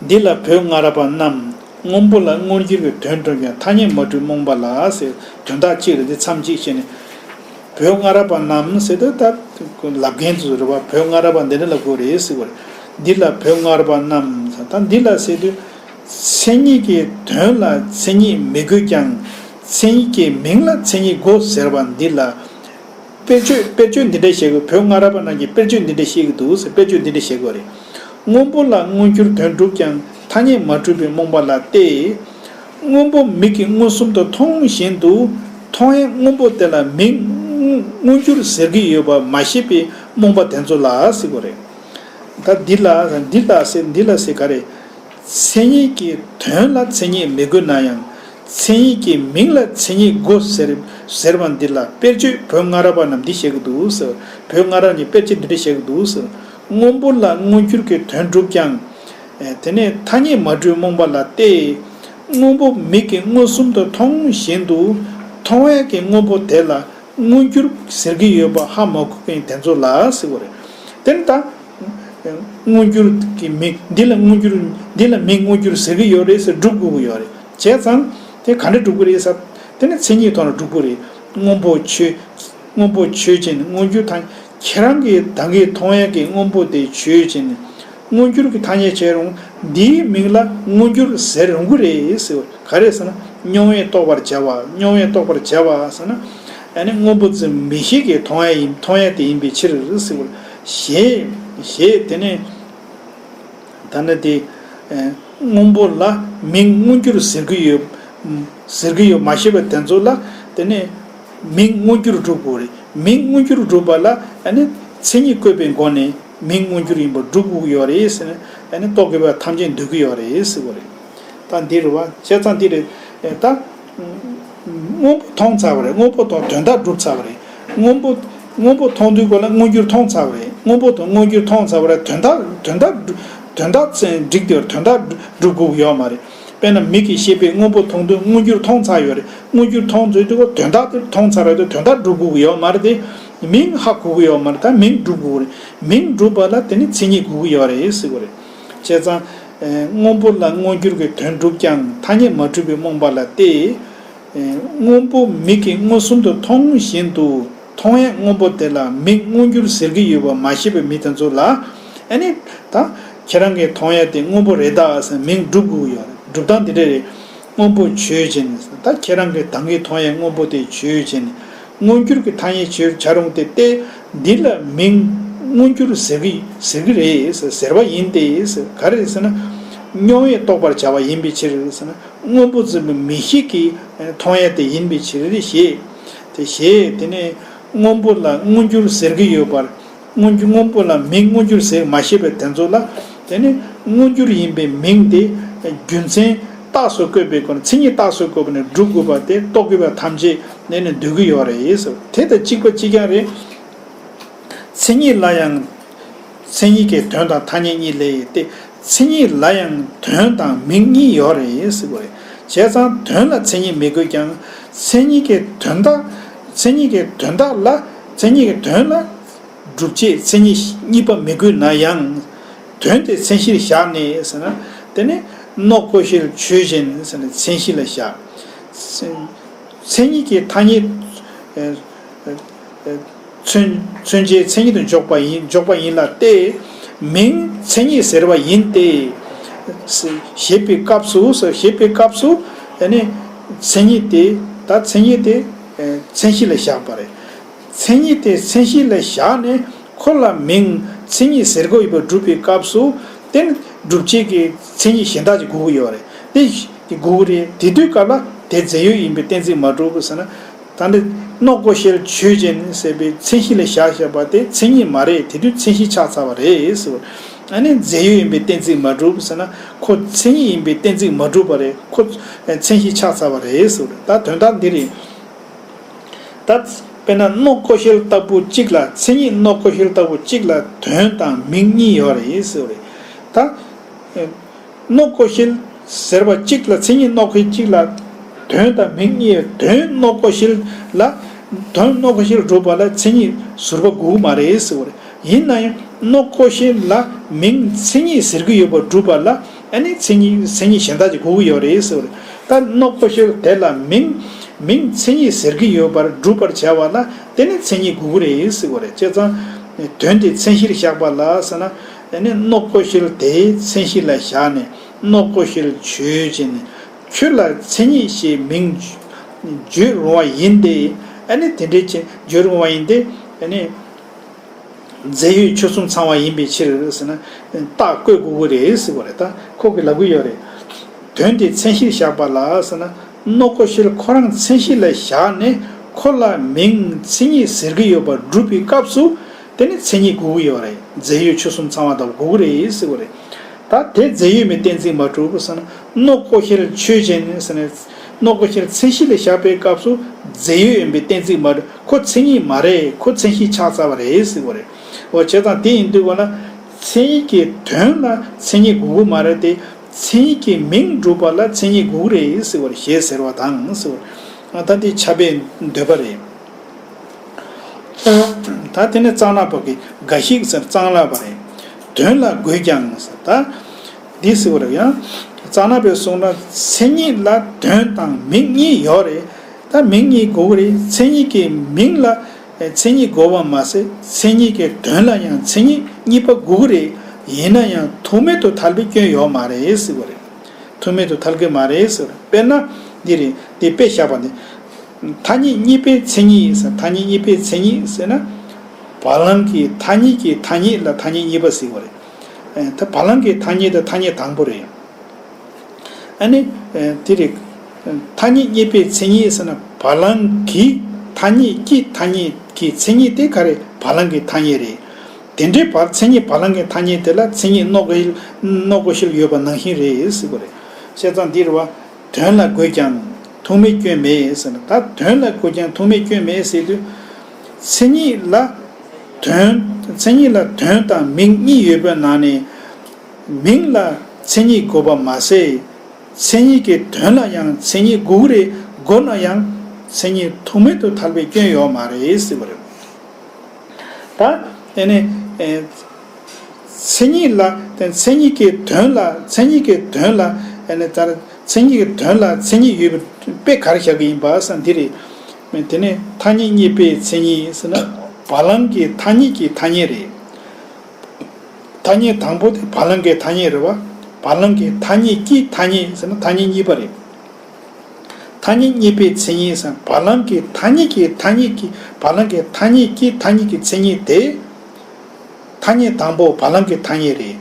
འདི་ལ་བོད་སྔ་རབས་པ་རྣམས། སྔོན་པོ་ལ་མངོན་གྱུར་གྱི་དོན་སྒྲུབ་ཀྱང་ཐ་སྙད་མ་གྲུབ་རྨོངས་པ་ལ་ཟེར། དོན་དག་གཅིག་རེད། འདི་མཚམས་གཅིག་བྱས་ནས། བོད་སྔ་རབས་པ་རྣམས་ཟེར་དུས་ད་ལབ་མཁན་ཚོ་རེད་བ། བོད་སྔ་རབས་པ་འདི་འདྲ་ལབ་དགོས་རེད་ཟེར་བ་རེད། འདི་ལ་བོད་སྔ་རབས་པ་རྣམས་ཟེར། ད་འདི་ལ་ཟེར་དུས། མཚན་ཉིད་ཀྱི་དོན་ལ་མཚན་ཉིད་མི་དགོས་ཀྱང་། མཚན་ཉིད་ཀྱི་མིང་ལ་མཚན་ཉིད་དགོས་ཟེར་བ་འདི་ལ། དཔེར་བརྗོད། དཔེར་བརྗོད་འདི་འདྲ་བཤད་དགོས། བོད་སྔ་རབས་པ་རྣམས་ཀྱིས་དཔེར་བརྗོད་འདི་འདྲ་བཤད་ཀྱི་འདུག་ཟེར། དཔེར་བརྗོད་འདི་འདྲ་བཤད་དགོས་རེད། སྔོན་པོ་ལ་མངོན་གྱུར་དོན་གྲུབ་ཀྱང་། ཐ་སྙད་མ་གྲུབ་པའི་རྨོངས་པ་ལ་སྟེ། སྔོན་པོ་མིག་གིས་མངོན་སུམ་དུ་མཐོང་བཞིན་དུ། མཐོང་ཡས་སྔོན་པོ་དེ་ལ་མིང་མངོན་གྱུར་ཟེར་གྱི་ཡོད་པ་མ་ཤེས་པའི་རྨོངས་པ་དེ་ཚོ་ལ་ཟེར་དགོས་རེད། ད་འདི་ལ་འདི་ལ་ཟེར། འདི་ལ་ཟེར་ག་རེ། མཚན་ཉིད་ཀྱི་དོན་ལ་མཚན་ཉིད་མི་དགོས་ན་ཡང་། མཚན་ཉིད་ཀྱི་མིང་ལ་མཚན་ཉིད་དགོས་ཟེར། ཟེར་བ་འདི་ལ་དཔེར་བརྗོད་བོད་སྔ་རབས་པ་རྣམས་འདི་བཤད་ཀྱི་འདུག་ཟེར། བོད་སྔ་རབས་ནས་དཔེར་བརྗོད་འདི་འདྲ་བཤད་ཀྱི་འདུག་ཟེར། སྔོན་པོ་ལ་མངོན་གྱུར་གྱི་དོན་གྲུབ་ཀྱང་། ཨེ་དེ་ནས་ཐ་སྙད་མ་གྲུབ་རྨོངས་པ་ལ་སྟེ། སྔོན་པོ་མིག་གིས་མངོན་སུམ་དུ་མཐོང་བཞིན་དུ། མཐོང་ཡས་ཀྱི་སྔོན་པོ་དེ་ལ། མངོན་གྱུར་ཟེར་གྱི་ཡོད་པ་ཧ་མ་གོ་མཁན་དེ་ཚོ་ལ་ཟེར་བ་རེད། དེ་ནི་ད་མངོན་གྱུར་གྱི་མིང་། འདི་ལ་མངོན་གྱུར། འདི་ལ་མིང་མངོན་གྱུར་ཟེར་གྱི་ཡོད་རེད་ཟེར་སྒྲུབ་དགོས་ཀྱི་ཡོད་རེད། བྱས་ཙང་དེ་ག་འདྲ་སྒྲུབ་ཀྱི་རེད་ཟེར། དེ་ནི་མཚན་ཉིད་ཐོག་ནས་སྒྲུབ་དགོས་རེད། སྔོན་པོ་ཆོས། སྔོན་པོ་ཆོས་ཅན། མངོན་གྱུར་ཐ། ཁྱེད་རང་གིས་ད་གིན་མཐོང་ཡས་ཀྱི་སྔོན་པོ་དེ་ཆོས་ཅན། མངོན་གྱུར་གྱི་ཐ་སྙད་བྱས་རུང་འདིའི་མིང་ལ་མངོན་གྱུར་ཟེར་རུང་གི་རེད་ཟེར་བ། ག་རེ་ཟེར་ན། མྱོང་བས་རྟོགས་པར་བྱ་བ། མྱོང་བས་རྟོགས་པར་བྱ་བ་ཟེར་ན། ཨ་ནི་སྔོན་པོ་ཙམ་མིག་ཤེས་ཀྱིས་མཐོང་ཡས་ཡིན། མཐོང་ཡས་དེ་ཡིན་པའི་ཕྱིར་ཟེར་བ། ཞེས། ཞེས་དེ་ནས་ད་ནི་དེ་སྔོན་པོ་ལ་མིང་མངོན་གྱུར་ཟེར་གྱི་ཡོད། ཟེར་གྱི་ཡོད་མ་ཤེས་པ་དེ་ཚོ་ལ་དེ་ནས་མིང་མངོན་གྱུར་སྒྲུབ་དགོས་རེད། མིང་མངོན་གྱུར་སྒྲུབ་པ་ལ་ཨ་ནི་མཚན་ཉིད་བཀོད་པའི་སྒོ་ནས། མིང་མངོན་གྱུར་ཡིན་པ་སྒྲུབ་དགོས་ཀྱི་ཡོད་རེད་ཟེར་ནས། ཨ་ནི་རྟོག་གེ་པ་ཐམས་ཅད་འདོད་ཀྱི་ཡོད་རེད་ཟེར་བ་རེད། ད་འདི་རེད་བ། བྱས་ཙང་འདི་རེད། ད་སྔོན་པོ་མཐོང་ཚར་བ་རེད། སྔོན་པོ་མཐོང་། དོན་དག་སྒྲུབ་ཚར་བ་རེད། སྔོན་པོ། སྔོན་པོ་མཐོང་དུས་སྐོར་ལ་མངོན་གྱུར་མཐོང་ཚར་བ་རེད། སྔོན་པོ་དང་མངོན་གྱུར་མཐོང་ཚར་བ་རེད། དོན་དག་དོན་དག་དོན་དག་ཙམ་འགྲིག་དེ་བར་དོན་དག་སྒྲུབ་དགོས་ཀྱི་ཡོད་མ་རེད། དཔེར་ན་མིག་གིས་ཤེས་པའི་སྔོན་པོ་མཐོང་དུས་མངོན་གྱུར་མཐོང་ཚར་ཡོད་རེད། མངོན་གྱུར་མཐོང་ཚར་དུས་ཀོ་དོན་དག་དེ་མཐོང་ཚར་བ་དེ་དོན་དག་སྒྲུབ་དགོས་ཀྱི་ཡོད་མ་རེད་དེ། མིང་ཧ་གོ་གི་ཡོད་མ་རེད། ད་མིང་སྒྲུབ་དགོས་རེད། མིང་སྒྲུབ་པ་ལ་དེ་ནི་མཚན་ཉིད་དགོས་ཀྱི་ཡོད་རེད་ཟེར་དགོས་རེད། བྱས་ཙང་། ཨེ། སྔོན་པོ་ལ་མངོན་གྱུར་གྱི་དོན་གྲུབ་ཀྱང་ཐ་སྙད་མ་གྲུབ་པའི་རྨོངས་པ་ལ་སྟེ། ཨེ། སྔོན་པོ་མིག་གིས་མངོན་སུམ་དུ་མཐོང་བཞིན་དུ་མཐོང་ཡས་སྔོན་པོ་དེ་ལ་མིང་མངོན་གྱུར་ཟེར་གྱི་ཡོད་པ་མ་ཤེས་པའི་མི་དེ་ཚོ་ལ། ཨ་ནི། ད། ཁྱེད་རང་གིས་མཐོང་ཡས་དེ་སྔོན་པོ་རེད་ད་ཟེར་མིང་སྒྲུབ་དགོས་ཀྱི་ཡོད་རེད། སྒྲུབ་སྟངས་དེ་འདྲ་རེད། སྔོན་པོ་ཆོས་ཅན། ད་ཁྱེད་རང་གིས་ད་གིན་མཐོང་ཡས་སྔོན་པོ་དེ་ཆོས་ཅན། མངོན་གྱུར་གྱི་ཐ་སྙད་ཆོས་བྱ་རུང་སྟེ་སྟེ། འདི་ལ་མིང་མངོན་གྱུར་ཟེར་གྱི་ཟེར་གྱི་རེད་ཟེར་བ་ཡིན་ཏེ། ག་རེ་ཟེར་ན། མྱོང་བས་རྟོགས་པར་བྱ་བ་ཡིན་པའི་ཕྱིར་ཟེར་ན། སྔོན་པོ་ཟེར་བའི་མིག་ཤེས་ཀྱིས་མཐོང་ཡས་དེ་ཡིན་པའི་ཕྱིར་ཞེས། དེ་ཞེས་དེ་ནས་སྔོན་པོ་ལ་མངོན་གྱུར་ཟེར་གྱི་ཡོད་པར། སྔོན་གྱུར་སྔོན་པོ་ལ་མིང་མངོན་གྱུར་ཟེར་མ་ཤེས་པའི་དེ་ཚོ་ལ། དེ་ནི་མངོན་གྱུར་ཡིན་པའི་མིང་དེ་རྒྱུ་མཚན་རྟགས་སུ་བཀོད་པའི་སྒོ་ནས། མཚན་ཉིད་རྟགས་སུ་བཀོད་པ་ནས་སྒྲུབ་དགོས་པ་དེ་རྟོགས་དགོས་པ་ཐམས་ཅད་ནས་ནི་འདོད་ཀྱི་ཡོད་རེད་ཟེར། དེ་དང་གཅིག་པ་གཅིག་རྐྱང་རེད། མཚན་ཉིད་ལ་ཡང་། མཚན་ཉིད་ཀྱི་དོན་དང་ཐ་སྙད་གཉིས་ལས་ཏེ། མཚན་ཉིད་ལ་ཡང་དོན་དང་མིང་གཉིས་ཡོད་རེད་ཟེར་དགོས་རེད། བྱས་ཙང་དོན་ལ་མཚན་ཉིད་མི་དགོས་ཀྱང་། མཚན་ཉིད་ཀྱི་དོན་དག་མཚན་ཉིད་ཀྱི་དོན་དག་ལ། མཚན་ཉིད་ཀྱི་དོན་ལ། སྒྲུབ་བྱེད་མཚན་ཉིད་གཉིས་པ་མི་དགོས་ན་ཡང་། དོན་དེ་མཚན་གཞིར་བཞག་ནས་ཟེར་ན། དེ་ནི་སྣོད་ཀོ་ཤལ་ཆོས་ཅན་ཟེར་ནས་མཚན་གཞི་ལ་བཞག་མཚན་ཉིད་ཀྱི་ཐ་སྙད། ཨེ། ཨེ། མཚོན་མཚོན་བྱའི་མཚན་ཉིད་དུ་འཇོག་པ་ཡིན། འཇོག་པ་ཡིན་ལ་སྟེ། མིང་མཚན་ཉིད་ཟེར་བ་ཡིན་ཏེ། ཞེས་པའི་སྐབས་སུ། ཞེས་པའི་སྐབས་སུ། ཨ་ནི། མཚན་ཉིད་དེ། ད་མཚན་ཉིད་དེ། ཨེ། མཚན་གཞི་ལ་བཞག་པ་རེད། མཚན་ཉིད་དེ་མཚན་གཞི་ལ་བཞག་ནས་ཁོ་ལ་མིང་མཚན་ཉིད་ཟེར་དགོས་ཡོད་པ་སྒྲུབ་པའི་སྐབས་སུ། དེ་ནི་སྒྲུབ་བྱེད་ཀྱི་མཚན་ཉིད་གཞན་དག་ཅིག་དགོས་ཀྱི་ཡོད་རེད། དེ་དགོས་ཀྱི་རེད། དེ་དུས་སྐབས་ལ་དེ་རྫས་ཡོད་ཡིན་པའི་གཏན་ཚིགས་མ་གྲུབ་ཟེར་ན། ད་ནི་སྣོད་ཀོ་ཤལ་ཆོས་ཅན་ཟེར་བའི་མཚན་གཞི་ལ་བཞག་བཞག་པ་དེ་མཚན་ཉིད་མ་རེད། དེ་དུས་མཚན་གཞི་ཆགས་ཚར་བ་རེད་ཟེར། ཨ་ནི་རྫས་ཡོད་ཡིན་པའི་གཏན་ཚིགས་མ་གྲུབ་ཟེར་ན། ཁོ་མཚན་ཉིད་ཡིན་པའི་གཏན་ཚིགས་མ་གྲུབ་པ་རེད། ཁོ་མཚན་གཞི་ཆགས་ཚར་བ་རེད་ཟེར། ད་དོན་དག་འདི་རེད། ད་དཔེར་ན་སྣོད་ཀོ་ཤལ་ལྟ་བུ་གཅིག་ལ། མཚན་ཉིད་སྣོད་ཀོ་ཤལ་ལྟ་བུ་གཅིག་ལ་དོན་དང་མིང་གཉིས་ཡོད་རེད་ཟེར་བ་རེད། ད། སྣོད་ཀོ་ཤལ་ཟེར་བ་གཅིག་ལ། མཚན་ཉིད་སྣོད་ཀོ་ཤལ་གཅིག་ལ་དོན་དང་མིང་གཉིས། དོན་སྣོད་ཀོ་ཤལ་ལ། དོན་སྣོད་ཀོ་ཤལ་སྒྲུབ་པ་ལ་མཚན་ཉིད་ཟུར་པ་དགོས་ཀྱི་མ་རེད་ཟེར་བ་རེད། ཡིན་ན་ཡང་སྣོད་ཀོ་ཤལ་ལ་མིང་མཚན་ཉིད་ཟེར་གྱི་ཡོད་པ་སྒྲུབ་པ་ལ། ཨ་ནི་མཚན་ཉིད་མཚན་ཉིད་གཞན་དག་ཅིག་དགོས་ཀྱི་ཡོད་རེད་ཟེར་བ་རེད། ད་སྣོད་ཀོ་ཤལ་དེ་ལ་མིང་མིང་མཚན་ཉིད་ཟེར་གྱི་ཡོད་པར་སྒྲུབ་པར་བྱ་བ་ལ་དེ་ནི་མཚན་ཉིད་དགོས་ཀྱི་རེད་ཟེར་བ་རེད། བྱས་ཙང་དོན་དེ་མཚན་གཞིར་བཞག་པ་ལ་ཟེར་ན། ཨ་ནི་སྣོད་ཀོ་ཤལ་དེའི་མཚན་གཞི་ལ་བཞག་ནས། སྣོད་ཀོ་ཤལ་ཆོས་ཅན། ཁྱོད་ལ་མཚན་ཉིད་ཞེས་མིང་བརྗོད་རུང་བ་ཡིན་ཏེ། ཨ་ནི་དེ་འདྲའི་ཅན་བརྗོད་རུང་བ་ཡིན་ཏེ། ཨ་ནི་རྫས་ཡོད་ཆོས་གསུམ་ཚང་བ་ཡིན་པའི་ཕྱིར་ཟེར་ན། རྟགས་བཀོད་དགོས་ཀྱི་རེད་ཟེར་བ་རེད། ད་ཁོ་གིས་ལབ་ཀྱི་ཡོད་རེད། དོན་དེ་མཚན་གཞིར་བཞག་པ་ལ་ཟེར་ན། སྣོད་ཀོ་ཤལ་ཁོ་རང་མཚན་གཞི་ལ་བཞག་ནས་ཁོ་ལ་མིང་མཚན་ཉིད་ཟེར་གྱི་ཡོད་པར་སྒྲུབ་པའི་སྐབས་སུ། དེ་ནི་མཚན་ཉིད་དགོས་ཀྱི་ཡོད་རེད། རྫས་ཡོད་ཆོས་གསུམ་ཚང་བ་དག་དགོས་ཀྱི་རེད་ཟེར་བ་རེད། ད་དེ་རྫས་ཡོད་མིན་གཏན་ཚིགས་མ་གྲུབ་ཟེར་ན། སྣོད་ཀོ་ཤལ་ཆོས་ཅན་ཟེར་ན། སྣོད་ཀོ་ཤལ་མཚན་གཞི་ལ་བཞག་པའི་སྐབས་སུ་རྫས་ཡོད་ཡིན་པའི་གཏན་ཚིགས་མ་གྲུབ། ཁོ་མཚན་ཉིད་མ་རེད། ཁོ་མཚན་གཞི་ཆགས་ཚར་བ་རེད་ཟེར་བ་རེད། འོ་བྱས་ཙང་དེ་ཡིན་དུས་ག་ལ། མཚན་ཉིད་ཀྱི་དོན་ལ་མཚན་ཉིད་དགོས་ཀྱི་མ་རེད་དེ། མཚན་ཉིད་ཀྱི་མིང་སྒྲུབ་པ་ལ་མཚན་ཉིད་དགོས་ཀྱི་རེད་ཟེར་བ་རེད། ཞེས་ཟེར་བ་དང་ཟེར་བ་རེད། ད་འདི་ཁྱབ་པའི་འདོད་པ་རེད། ད་དེ་ནས་གཙང་ལ་བ་གི་འགའ་ཞིག་ཟེར། གཙང་ལ་བ་རེད། དོན་ལ་དགོས་ཀྱང་ཟེར། ད་འདི་ཟེར་བ་རེད། ཡང་གཙང་ལ་བས་གསུངས་ན། མཚན་ཉིད་ལ་དོན་དང་མིང་གཉིས་ཡོད་རེད། ད་མིང་གཉིས་དགོས་ཀྱི་རེད། མཚན་ཉིད་ཀྱི་མིང་ལ་མཚན་ཉིད་དགོས་པ་མ་ཟད། མཚན་ཉིད་ཀྱི་དོན་ལ་ཡང་མཚན་ཉིད་གཉིས་པ་དགོས་ཀྱི་རེད། ཡིན་ན་ཡང་ཐུག་མེད་དུ་ཐལ་བའི་སྐྱོན་ཡོད་མ་རེད་ཟེར་བ་རེད། ཐུག་མེད་དུ་ཐལ་གྱི་མ་རེད་ཟེར་བ་རེད། དཔེར་ན་འདི་རེད། འདི་དཔེ་བཞག་པ་ནི། ཐ་སྙད་གཉིས་པའི་མཚན་ཉིད་ཟེར། ཐ་སྙད་གཉིས་པའི་མཚན་ཉིད་ཟེར་ན། བ་ལང་གི་ཐ་སྙད་ཀྱི་ཐ་སྙད་ལ་ཐ་སྙད་གཉིས་པ་ཟེར་བ་རེད། ཨེ། ད་བ་ལང་གི་ཐ་སྙད་དེ་ཐ་སྙད་དང་པོ་རེད། ཨ་ནི། ཨེ། དེ་རེད། ཐ་སྙད་གཉིས་པའི་མཚན་ཉིད་ཟེར་ན། བ་ལང་གི་ཐ་སྙད་ཀྱི་ཐ་སྙད་ཀྱི་མཚན་ཉིད་དེ་ག་རེ། བ་ལང་གི་ཐ་སྙད་རེད། དེ་འདྲའི་བར་མཚན་ཉིད་བ་ལང་གི་ཐ་སྙད་དེ་ལ་མཚན་ཉིད་སྣོད་ཀོ་ཤལ་སྣོད་ཀོ་ཤལ་ཡོད་པ་ནང་བཞིན་རེད་ཟེར་བ་རེད། བྱས་ཙང་འདི་རེད་བ། དོན་ལ་དགོས་ཀྱང་ཐུག་མེད་སྐྱོན་མེད་ཟེར་ན། ད་དོན་ལ་དགོས་ཀྱང་ཐུག་མེད་སྐྱོན་མེད་ཟེར་དུས། མཚན་ཉིད་ལ་ དོན། མཚན་ཉིད་ལ་དོན་དང་མིང་གཉིས་ཡོད་པའི་ནང་ནས། མིང་ལ་མཚན་ཉིད་དགོས་པ་མ་ཟད། མཚན་ཉིད་ཀྱི་དོན་ལ་ཡང་མཚན་ཉིད་དགོས་ཀྱི་རེད། དགོས་ན་ཡང་མཚན་ཉིད་ཐུག་མེད་དུ་ཐལ་བའི་སྐྱོན་ཡོད་མ་རེད་ཟེར་བ་རེད། ད་ཨེ་ནི་ཨེ། མཚན་ཉིད་ལ་དེ་མཚན་ཉིད་ཀྱི་དོན་ལ། མཚན་ཉིད་ཀྱི་དོན་ལ་ཨེ་ནི་ད་མཚན་ཉིད་ཀྱི་དོན་ལ་མཚན་ཉིད་ཡོད་པའི་དཔེ་ག་རེ་བཞག་གི་ཡིན་པ་ཟེར་ན་འདི་རེད། དེ་ནས་ཐ་སྙད་གཉིས་པའི་མཚན་ཉིད་ཟེར་ན། བ་ལང་གི་ཐ་སྙད་ཀྱི་ཐ་སྙད་རེད། ཐ་སྙད་དང་པོ་དེ་བ་ལང་གི་ཐ་སྙད་རེད་བ། བ་ལང་གི་ཐ་སྙད་ཀྱི་ཐ་སྙད་ཟེར་ན་ཐ་སྙད་གཉིས་པ་རེད། ཐ་སྙད་གཉིས་པའི་མཚན་ཉིད་ཟེར་ན་བ་ལང་གི་ཐ་སྙད་ཀྱི་ཐ་སྙད་ཀྱི། བ་ལང་གི་ཐ་སྙད་ཀྱི་ཐ་སྙད་ཀྱི་མཚན་ཉིད་དེ། ཐ་སྙད་དང་པོ་བ་ལང་གི་ཐ་སྙད་རེད།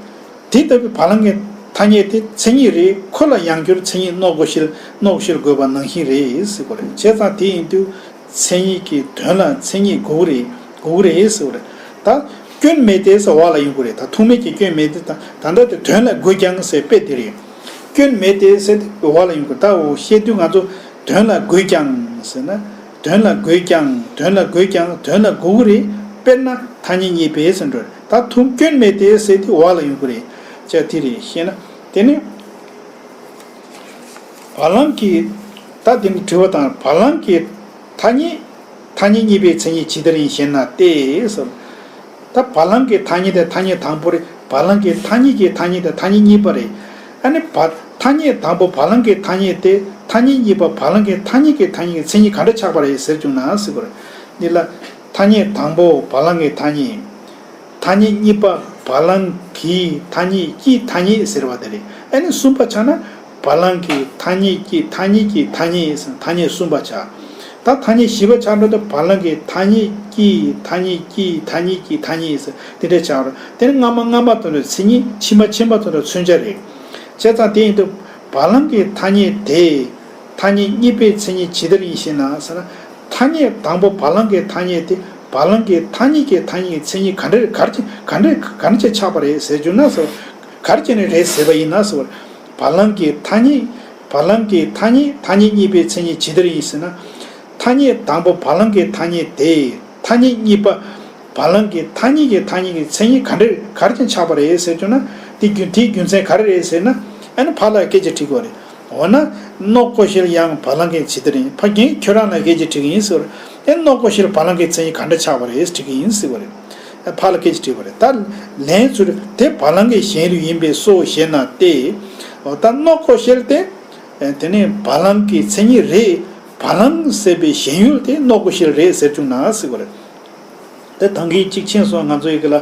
དེ་ལྟ་བུའི་བ་ལང་གི་ཐ་སྙད་དེ་མཚན་ཉིད་རེད། ཁོ་ལ་ཡང་བསྐྱར་མཚན་ཉིད་སྣོག་གོ་ཤེལ། སྣོག་གོ་ཤེལ་དགོས་པ་ནང་བཞིན་རེད་ཟེར་གོ་རེད། བྱས་ཙང་དེ་ཡིན་དུས་མཚན་ཉིད་ཀྱི་དོན་ལ་མཚན་ཉིད་དགོས་རེད། དགོས་རེད་ཟེར་བ་རེད། ད་སྐྱོན་མེད་དེ་ཟེར་བ་ལ་ཡོང་གི་རེད། ད་ཐུག་མེད་ཀྱི་སྐྱོན་མེད་དེ། ད་ད་ལྟ་དེ་དོན་ལ་དགོས་ཀྱང་ཟེར་དཔེ་དེ་རེད། སྐྱོན་མེད་དེ་ཟེར་དེ་བ་ལ་ཡོང་གི། ད་འོ་བཤད་དུས་ང་ཚོ་དོན་ལ་དགོས་ཀྱང་ཟེར་ན། དོན་ལ་དགོས་ཀྱང་། དོན་ལ་དགོས་ཀྱང་། དོན་ལ་དགོས་ཀྱི་རེད། དཔེར་ན་ཐ་སྙད་གཉིས་པའི་ཟེར་འགྲོ་རེད། ད་ཐུག་སྐྱོན་མེད་དེ་ཟེར་དེ་བ་ལ་ཡོང་གི་རེད། ཅག་དེ་རེད། ཤེས་ན་དེ་ནི། བ་ལང་གི། ད་དེ་ནི་དྲི་བ་དང་། བ་ལང་གི་ཐ་སྙད། ཐ་སྙད་གཉིས་པའི་མཚན་ཉིད་ཇི་ལྟར་ཡིན་ཞེ་ན་སྟེ་ཟེར། ད་བ་ལང་གི་ཐ་སྙད་དེ་ཐ་སྙད་དང་པོ་རེད། བ་ལང་གི་ཐ་སྙད་ཀྱི་ཐ་སྙད་དེ་ཐ་སྙད་གཉིས་པ་རེད། ཨ་ནི་བ། ཐ་སྙད་དང་པོ་བ་ལང་གི་ཐ་སྙད་དེ། ཐ་སྙད་གཉིས་པ་བ་ལང་གི་ཐ་སྙད་ཀྱི་ཐ་སྙད་ཀྱི་མཚན་ཉིད་ག་འདྲ་ཆགས་པ་རེད་ཟེར་བྱུང་ན་ཟེར་བ་རེད། འདི་ལ་ཐ་སྙད་དང་པོ་བ་ལང་གི་ཐ་སྙད། ཐ་སྙད་གཉིས་པ་བ་ལང་གི་ཐ་སྙད་ཀྱི་ཐ་སྙད་ཟེར་བ་དེ་རེད། ཨ་ནི་གསུམ་པ་ཆགས་ན། བ་ལང་གི་ཐ་སྙད་ཀྱི་ཐ་སྙད་ཀྱི་ཐ་སྙད་ཟེར་ཐ་སྙད་གསུམ་པ་ཆགས། ད་ཐ་སྙད་བཞི་པ་ཆགས་འགྲོ་དུས་བ་ལང་གི་ཐ་སྙད་ཀྱི་ཐ་སྙད་ཀྱི་ཐ་སྙད་ཀྱི་ཐ་སྙད་ཟེར་དེ་འདྲ་ཆགས་རེད། དེ་ནི་སྔ་མ་སྔ་མ་དང་ནི་མཚན་ཉིད། ཕྱི་མ་ཕྱི་མ་དང་ནི་མཚོན་བྱ་རེད། བྱས་ཙང་དེ་ཡིན་དུས་བ་ལང་གི་ཐ་སྙད་དེ། ཐ་སྙད་གཉིས་པའི་མཚན་ཉིད་ཇི་ལྟར་ཡིན་ཞེ་ན་ཟེར་ན། ཐ་སྙད་དང་པོ་བ་ལང་གི་ཐ་སྙད་དེ་བ་ལང་གི་ཐ་སྙད་ཀྱི་ཐ་སྙད་ཀྱི་མཚན་ཉིད་ག་འདྲ་ག་རེ་ག་འདྲ་ག་འདྲ་ཆགས་པ་རེད་ཟེར་བྱུང་ན་ཟེར། ག་རེ་བྱས་ནས་རེད་ཟེར་བ་ཡིན་ན་ཟེར། བ་ལང་གི་ཐ་སྙད། བ་ལང་གི་ཐ་སྙད། ཐ་སྙད་གཉིས་པའི་མཚན་ཉིད་ཇི་ལྟར་ཡིན་ཟེར་ན། ཐ་སྙད་དང་པོ་བ་ལང་གི་ཐ་སྙད་དེ། ཐ་སྙད་གཉིས་པ་བ་ལང་གི་ཐ་སྙད་ཀྱི་ཐ་སྙད་ཀྱི་མཚན་ཉིད་ག་འདྲ་ག་རེ་བྱས་ཆགས་པ་རེད་ཟེར་བྱུང་ན། དེ་རྒྱུ། དེའི་རྒྱུ་མཚན་ག་རེ་རེད་ཟེར་ན། ཨ་ནི་ཕར་ལ་སྐད་ཆ་དྲི་དགོས་རེད། འོ་ན་སྣོག་གོ་ཤེལ་ཡང་བ་ལང་གི་ཇི་ལྟར་ཡིན། ཕ་རྒན་ཁྱོད་རང་ལ་སྐད་ཆ་དྲི་གི་ཡིན་ཟེར་བ་རེད། ཨེ་སྣོག་གོ་ཤེལ་བ་ལང་གི་མཚན་ཉིད་ག་འདྲ་ཆགས་པ་རེད་དྲི་གི་ཡིན་ཟེར་བ་རེད། ཨ་ཕར་ལ་སྐད་ཆ་དྲི་བ་རེད། ད་ལན་ཚུར་དེ་བ་ལང་གི་ཞེན་ཡུལ་ཡིན་པས་སོ་ཞེ་ན་སྟེ། འོ་ད་སྣོག་གོ་ཤེལ་དེ་ཨེ་དེ་ནི་བ་ལང་གི་མཚན་ཉིད་རེད། བ་ལང་ཟེར་བའི་ཞེན་ཡུལ་དེ་སྣོག་གོ་ཤེལ་རེད་ཟེར་བྱུང་ན་ཟེར་བ་རེད། དེ་ད་གིན་གཅིག་མཁྱེན་སོང་། ང་ཚོ་ཡི་གེ་ལ་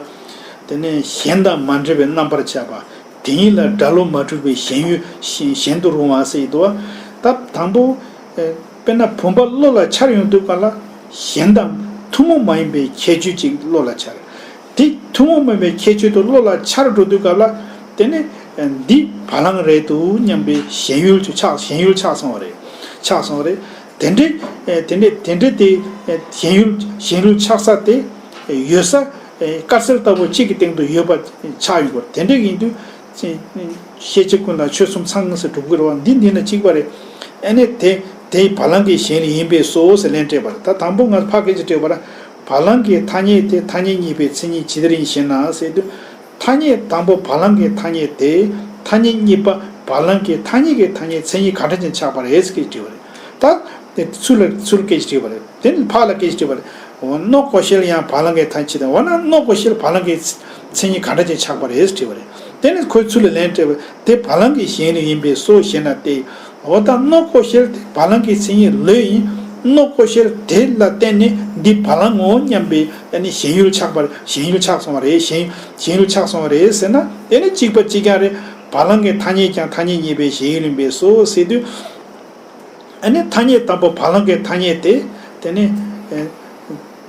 དེ་ནས་གཞན་དང་མ་འདྲེས་པའི་རྣམ་པར་ཆགས་པ། དེ་ཉིད་ལ་སྒྲ་བློ་མ་གྲུབ་པའི་ཞེན་ཡུལ་ཞེན་ཞེན་དུ་རུང་བ་ཟེར་ཡི་འདུག་བ། ད་དང་པོ་ཨེ་དཔེར་ན་བུམ་པ་བློ་ལ་འཆར་ཡོང་དུས་སྐབས་ལ་གཞན་དང་ཐུན་མོང་མ་ཡིན་པའི་ཁྱད་ཆོས་ཅིག་བློ་ལ་འཆར། དེ་ཐུན་མོང་མ་ཡིན་པའི་ཁྱད་ཆོས་དུ་བློ་ལ་འཆར་འགྲོ་དུས་སྐབས་ལ་དེ་ནི་ཨེ་འདི་བ་ལང་རེད་འདུག་སྙམ་པའི་ཞེན་ཡུལ་ཆགས། ཞེན་ཡུལ་ཆགས་སོང་བ་རེད། ཆགས་སོང་བ་རེད། དེ་འདྲའི་ཨེ་དེ་འདྲའི་དེ་འདྲའི་དེ་ཨེ་ཞེན་ཡུལ་ཞེན་ཡུལ་ཆགས་ས་དེ་ཡོད་ས་ཨེ་དཀར་གསལ་ལྟ་བུ་གཅིག་གི་སྟེང་དུ་ཡོད་པ་ཆགས་ཡོང་གི་རེད། དེ་འདྲ་ཡིན་དུས་ཤེས་བྱ་ཀུན་ལ་ཆོས་གསུམ་ཚང་ཟེར་སྒྲུབ་ཀྱི་རེད་བ། འདི་འདི་ན་གཅིག་པ་རེད། ཨེ་ནས་དེ་དེ་བ་ལང་གི་ཞེན་ཡུལ་ཡིན་པས་སོ་ཟེར་ལན་སྤྲད་པ་རེད། ད་དང་པོ་ང་ཕར་སྐད་ཆ་དྲིས་པ་ལ་བ་ལང་གི་ཐ་སྙད་དེ་ཐ་སྙད་གཉིས་པའི་མཚན་ཉིད་ཇི་ལྟར་ཡིན་ཞེ་ན་ཟེར་དུས། ཐ་སྙད་དང་པོ་བ་ལང་གི་ཐ་སྙད་དེ་ཐ་སྙད་གཉིས་པ་བ་ལང་གི་ཐ་སྙད་ཀྱི་ཐ་སྙད་མཚན་ཉིད་ག་འདྲ་ཅན་ཆགས་པ་རེད་ཟེར་སྐད་དྲིས་པ་རེད། ད་དེ་ཚུར་ལ་ཚུར་སྐད་དྲིས་པ་རེད། དེ་ནི་ཕར་ལ་སྐད་དྲིས་པ་རེད། འོ་སྣོག་གོ་ཤེལ་ཡང་བ་ལང་གི་ཐ་སྙད་དེ། འོ་ན་སྣོག་གོ་ཤེལ་བ་ལང་གི་མཚན་ཉིད་ག་འདྲ་ཅན་ཆགས་པ་རེད་ཟེར་དྲིས་པ་རེད། དེ་ནི་ཁོས་ཚུར་ལ་ལན་སྤྲད་པ་དེ་བ་ལང་གི་ཞེན་ཡུལ་ཡིན་པས་སོ་ཞེ་ན་སྟེ། འོ་ད་སྣོག་གོ་ཤེལ་དེ་བ་ལང་གི་མཚན་ཉིད་ལོས་ཡིན། སྣོག་གོ་ཤེལ་དེ་ལ་བརྟེན་ནས་འདི་བ་ལང་ངོ་སྙམ་པའི་ཨ་ནི་ཞེན་ཡུལ་ཆགས་པར་ཞེན་ཡུལ་ཆགས་སོང་བ་རེད། ཞེན་ཞེན་ཡུལ་ཆགས་སོང་བ་རེད་ཟེར་ན། དེ་ནི་གཅིག་པ་གཅིག་རྐྱང་རེད། བ་ལང་གི་ཐ་སྙད་ཀྱང་ཐ་སྙད་གཉིས་པའི་ཞེན་ཡུལ་ཡིན་པས་སོ་ཟེར་དུས། ཨ་ནི་ཐ་སྙད་དང་པོ་བ་ལང་གི་ཐ་སྙད་དེ་དེ་ནི་ཨེ་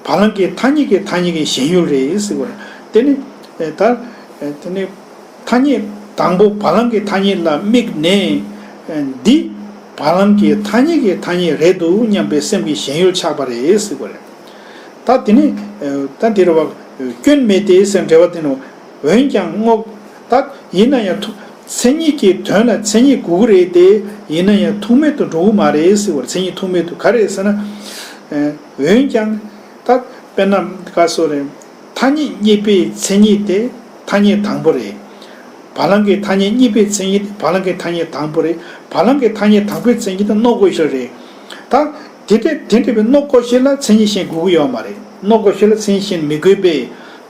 བ་ལང་གི་ཐ་སྙད་ཀྱི་ཐ་སྙད་ཀྱི་ཞེན་ཡུལ་རེད་ཟེར་བ་རེད། དེ་ནི་ཨེ་ད་ཨེ་དེ་ནི། ཐ་སྙད་དང་པོ་བ་ལང་གི་ཐ་སྙད་ལ་དམིགས་ནས། འདི་བ་ལང་གི་ཐ་སྙད་ཀྱི་ཐ་སྙད་རེད་འདུག་སྙམ་པའི་སེམས་ཀྱི་ཞེན་ཡུལ་ཆགས་པ་རེད་ཟེར་དགོས་རེད། ད་དེ་ནི་ད་འདིར་བ་སྐྱོན་མེད་དེ་ཟེར་འགྲེལ་བ་དེ་ནི། འོན་ཀྱང་སྔོ། ད་ཡིན་ན་ཡང་ཐུག་མཚན་ཉིད་ཀྱི་དོན་ལ་མཚན་ཉིད་དགོས་ཀྱི་རེད་དེ། ཡིན་ན་ཡང་ཐུག་མེད་དུ་འགྲོ་གི་མ་རེད་ཟེར་བར། མཚན་ཉིད་ཐུག་མེད་དུ་ག་རེ་ཟེར་ན། འོན་ཀྱང་ད་དཔེར་ན་ག་སོ་རེད། ཐ་སྙད་གཉིས་པའི་མཚན་ཉིད་དེ་ཐ་སྙད་དང་པོ་རེད། བ་ལང་གི་ཐ་སྙད་གཉིས་པའི་མཚན་ཉིད་དེ་བ་ལང་གི་ཐ་སྙད་དང་པོ་རེད། བ་ལང་གི་ཐ་སྙད་དང་པོའི་མཚན་ཉིད་དེ་ནོག་ཀོ་ཤལ་རེད། ད་དེ་འདྲ་དེ་འདྲ་བའི་ནོག་ཀོ་ཤལ་ལ་མཚན་ཉིད་གཞན་དགོས་ཀྱི་ཡོད་མ་རེད། ནོག་ཀོ་ཤལ་ལ་མཚན་ཉིད་གཞན་མི་དགོས་པས།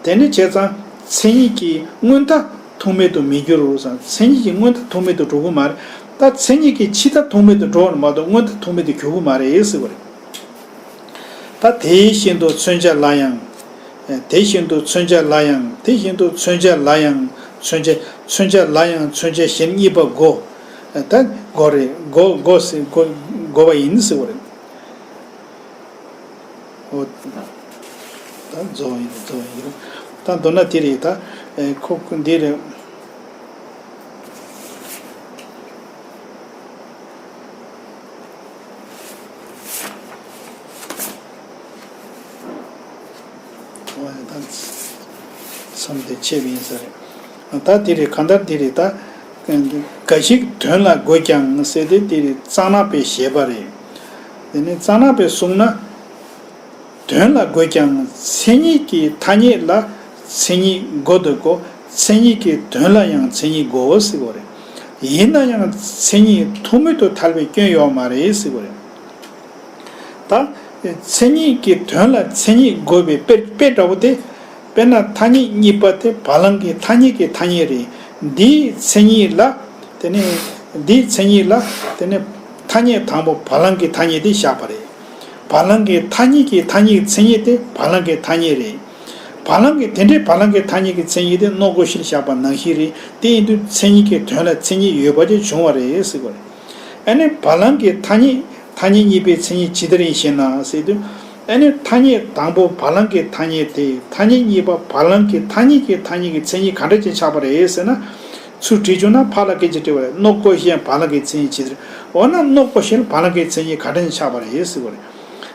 དེ་འདྲ་བྱས་ཙང་མཚན་ཉིད་ཀྱི་སྔོན་མཐའ་ཐུག་མེད་དུ་མི་འགྱུར་རོ་ཟེར། མཚན་ཉིད་ཀྱི་སྔོན་མཐའ་ཐུག་མེད་དུ་འགྲོ་གི་མ་རེད། ད་མཚན་ཉིད་ཀྱི་ཕྱི་མཐའ་ཐུག་མེད་དུ་འགྲོ་བ་མ་གཏོགས་སྔོན་མཐའ་ཐུག་མེད་དུ་འགྱུར་གི་མ་རེད་ཟེར་བ་རེད། ད་དེ་བཞིན་དུ་མཚོན་བྱ་ལ་ཡང་། དེ་བཞིན་དུ་མཚོན་བྱ་ལ་ཡང་། དེ་བཞིན་དུ་མཚོན་བྱ་ལ་ཡང་མཚོན་བྱ། མཚོན་བྱ་ལ་ཡང་མཚོན་བྱ་གཞན་གཉིས་པ་དགོ། ད་དགོ་རེད། དགོ་དགོ་ཟེར་དགོ་དགོ་པ་ཡིན་ཟེར་བ་རེད། འོ། ད་རྫོགས་ཡིན་རྫོགས་ཡིན། ད་མདོར་ན་དེ་རེད་ད། ཁོ་འདི་རེད། མཚམས་དེ་ཆད་པ་ཡིན་ས་རེད། ད་དེ་རེད། གང་ལྟར་དེ་རེད་ད། འགའ་ཞིག་དོན་ལ་དགོས་ཀྱང་ཟེར་ཏེ་དེ་རེད། གཙང་ནག་པའི་བཞེད་པ་རེད། དེ་ནི་གཙང་ནག་པས་གསུངས་ན། དོན་ལ་དགོས་ཀྱང་མཚན་ཉིད་ཀྱི་ཐ་སྙད་ལ་མཚན་ཉིད་དགོས་དགོས། མཚན་ཉིད་ཀྱི་དོན་ལ་ཡང་མཚན་ཉིད་དགོས་ཟེར་བ་རེད། ཡིན་ན་ཡང་མཚན་ཉིད་ཐུག་མེད་དུ་ཐལ་བའི་སྐྱོན་ཡོད་མ་རེད་ཟེར་བ་རེད། ད་མཚན་ཉིད་ཀྱི་དོན་ལ་མཚན་ཉིད་དགོས་པའི་དཔེ་དཔེ་འདྲ་བོ་དེ། དཔེར་ན་ཐ་སྙད་གཉིས་པ་དེ་བ་ལང་གི་ཐ་སྙད་ཀྱི་ཐ་སྙད་རེད། འདིའི་མཚན་ཉིད་ལ། དེ་ནས་འདིའི་མཚན་ཉིད་ལ། དེ་ནས་ཐ་སྙད་དང་པོ་བ་ལང་གི་ཐ་སྙད་དེ་བཞག་པ་རེད། བ་ལང་གི་ཐ་སྙད་ཀྱི་ཐ་སྙད་ཀྱི་མཚན་ཉིད་དེ་བ་ལང་གི་ཐ་སྙད་རེད། བ་ལང་གི་དེ་འདྲའི་བ་ལང་གི་ཐ་སྙད་ཀྱི་མཚན་ཉིད་དེ་ནོག་ཀོ་ཤལ་བཞག་པ་ནང་བཞིན་རེད། དེ་ཡིན་དུས་མཚན་ཉིད་ཀྱི་དོན་ལ་མཚན་ཉིད་ཡོད་པ་ཅིག་བྱུང་བ་རེད་ཟེར་བ་རེད། ཨ་ནི་བ་ལང་གི་ཐ་སྙད། ཐ་སྙད་གཉིས་པའི་མཚན་ཉིད་ཇི་ལྟར་ཡིན་ཞེ་ན་ཟེར་དུས། ཨ་ནི་ཐ་སྙད་དང་པོ་བ་ལང་གི་ཐ་སྙད་དེ། ཐ་སྙད་གཉིས་པ་བ་ལང་གི་ཐ་སྙད་ཀྱི་ཐ་སྙད་ཀྱི་མཚན་ཉིད་ག་འདྲ་ཅིག་ཆགས་པ་རེད་ཟེར་ན། ཚུར་དྲི་བྱུང་ན་ཕར་ལ་སྐད་ཆ་དྲི་བ་རེད། ནོག་ཀོ་ཤལ་བ་ལང་གི་མཚན་ཉིད་ཇི་ལྟར། འོ་ན་ནོག་ཀོ་ཤལ་བ་ལང་གི་མཚན་ཉིད་ག་འདྲ་ཅིག་ཆགས་པ་རེད་ཟེར་བ་རེད།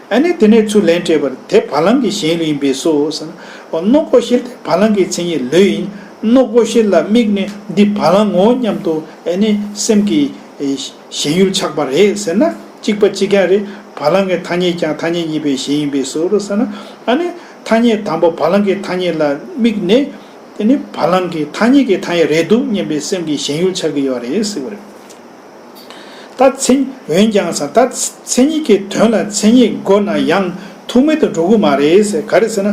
ཨ་ནི་དེ་ནས་ཚུར་ལན་སྤྲད་པ་རེད། དེ་བ་ལང་གི་ཞེན་ཡུལ་ཡིན་པས་སོ་ཟེར་ན། འོ་ནོག་ཀོ་ཤལ་དེ་བ་ལང་གི་མཚན་ཉིད་ལོས་ཡིན། ནོག་ཀོ་ཤལ་ལ་དམིགས་ནས་འདི་བ་ལང་ངོ་སྙམ་དུ་ཨ་ནི་སེམས་ཀྱི་ཞེན་ཡུལ་ཆགས་པ་རེད་ཟེར་ན། གཅིག་པ་གཅིག་རྐྱང་རེད། བ་ལང་གི་ཐ་སྙད་ཀྱང་ཐ་སྙད་གཉིས་པའི་ཞེན་ཡིན་པས་སོ་ཟེར་ན། ཨ་ནི་ཐ་སྙད་དང་པོ་བ་ལང་གི་ཐ་སྙད་ལ་དམིགས་ནས། དེ་ནི་བ་ལང་གི་ཐ་སྙད་ཀྱི་ཐ་སྙད་རེད་འདུག་སྙམ་པའི་སེམས་ཀྱི་ཞེན་ཡུལ་ཆགས་ཀྱི་ཡོད་རེད་ཟེར་བ་རེད། ད་མཚན། འོན་ཀྱང་ཟེར། ད་མཚན་ཉིད་ཀྱི་དོན་ལ་མཚན་ཉིད་དགོས་ན་ཡང་ཐུག་མེད་དུ་འགྲོ་གི་མ་རེད་ཟེར། ག་རེ་ཟེར་ན།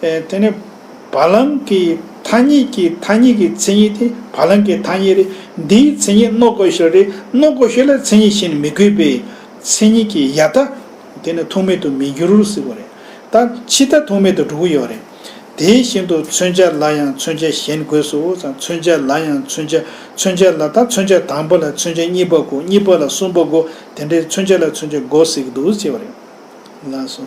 ཨེ། དེ་ནི་བ་ལང་གི་ཐ་སྙད་ཀྱི་ཐ་སྙད་ཀྱི་མཚན་ཉིད་དེ་བ་ལང་གི་ཐ་སྙད་རེད། འདིའི་མཚན་ཉིད་ནོག་ཀོ་ཤལ་རེད། ནོག་ཀོ་ཤལ་ལ་མཚན་ཉིད་གཞན་མི་དགོས་པས་མཚན་ཉིད་ཀྱི་ཡ་མཐའ་དེ་ནི་ཐུག་མེད་དུ་མི་འགྱུར་ཟེར་བ་རེད། ད་ཕྱི་མཐའ་ཐུག་མེད་དུ་འགྲོ་གི་ཡོད་རེད། དེ་བཞིན་དུ་མཚོན་བྱ་ལ་ཡང་མཚོན་བྱ་གཞན་དགོས་སོ་ཟེར། མཚོན་བྱ་ལ་ཡང་མཚོན་བྱ། མཚོན་བྱ་ལ། ད་མཚོན་བྱ་དང་པོ་ལ་མཚོན་བྱ་གཉིས་པ་དགོས། གཉིས་པ་ལ་གསུམ་པ་དགོས། དེ་འདྲའི་མཚོན་བྱ་ལ་མཚོན་བྱ་དགོས་ཟེར་གྱི་འདུག་ཅེས་པ་རེད། ལགས་སོ།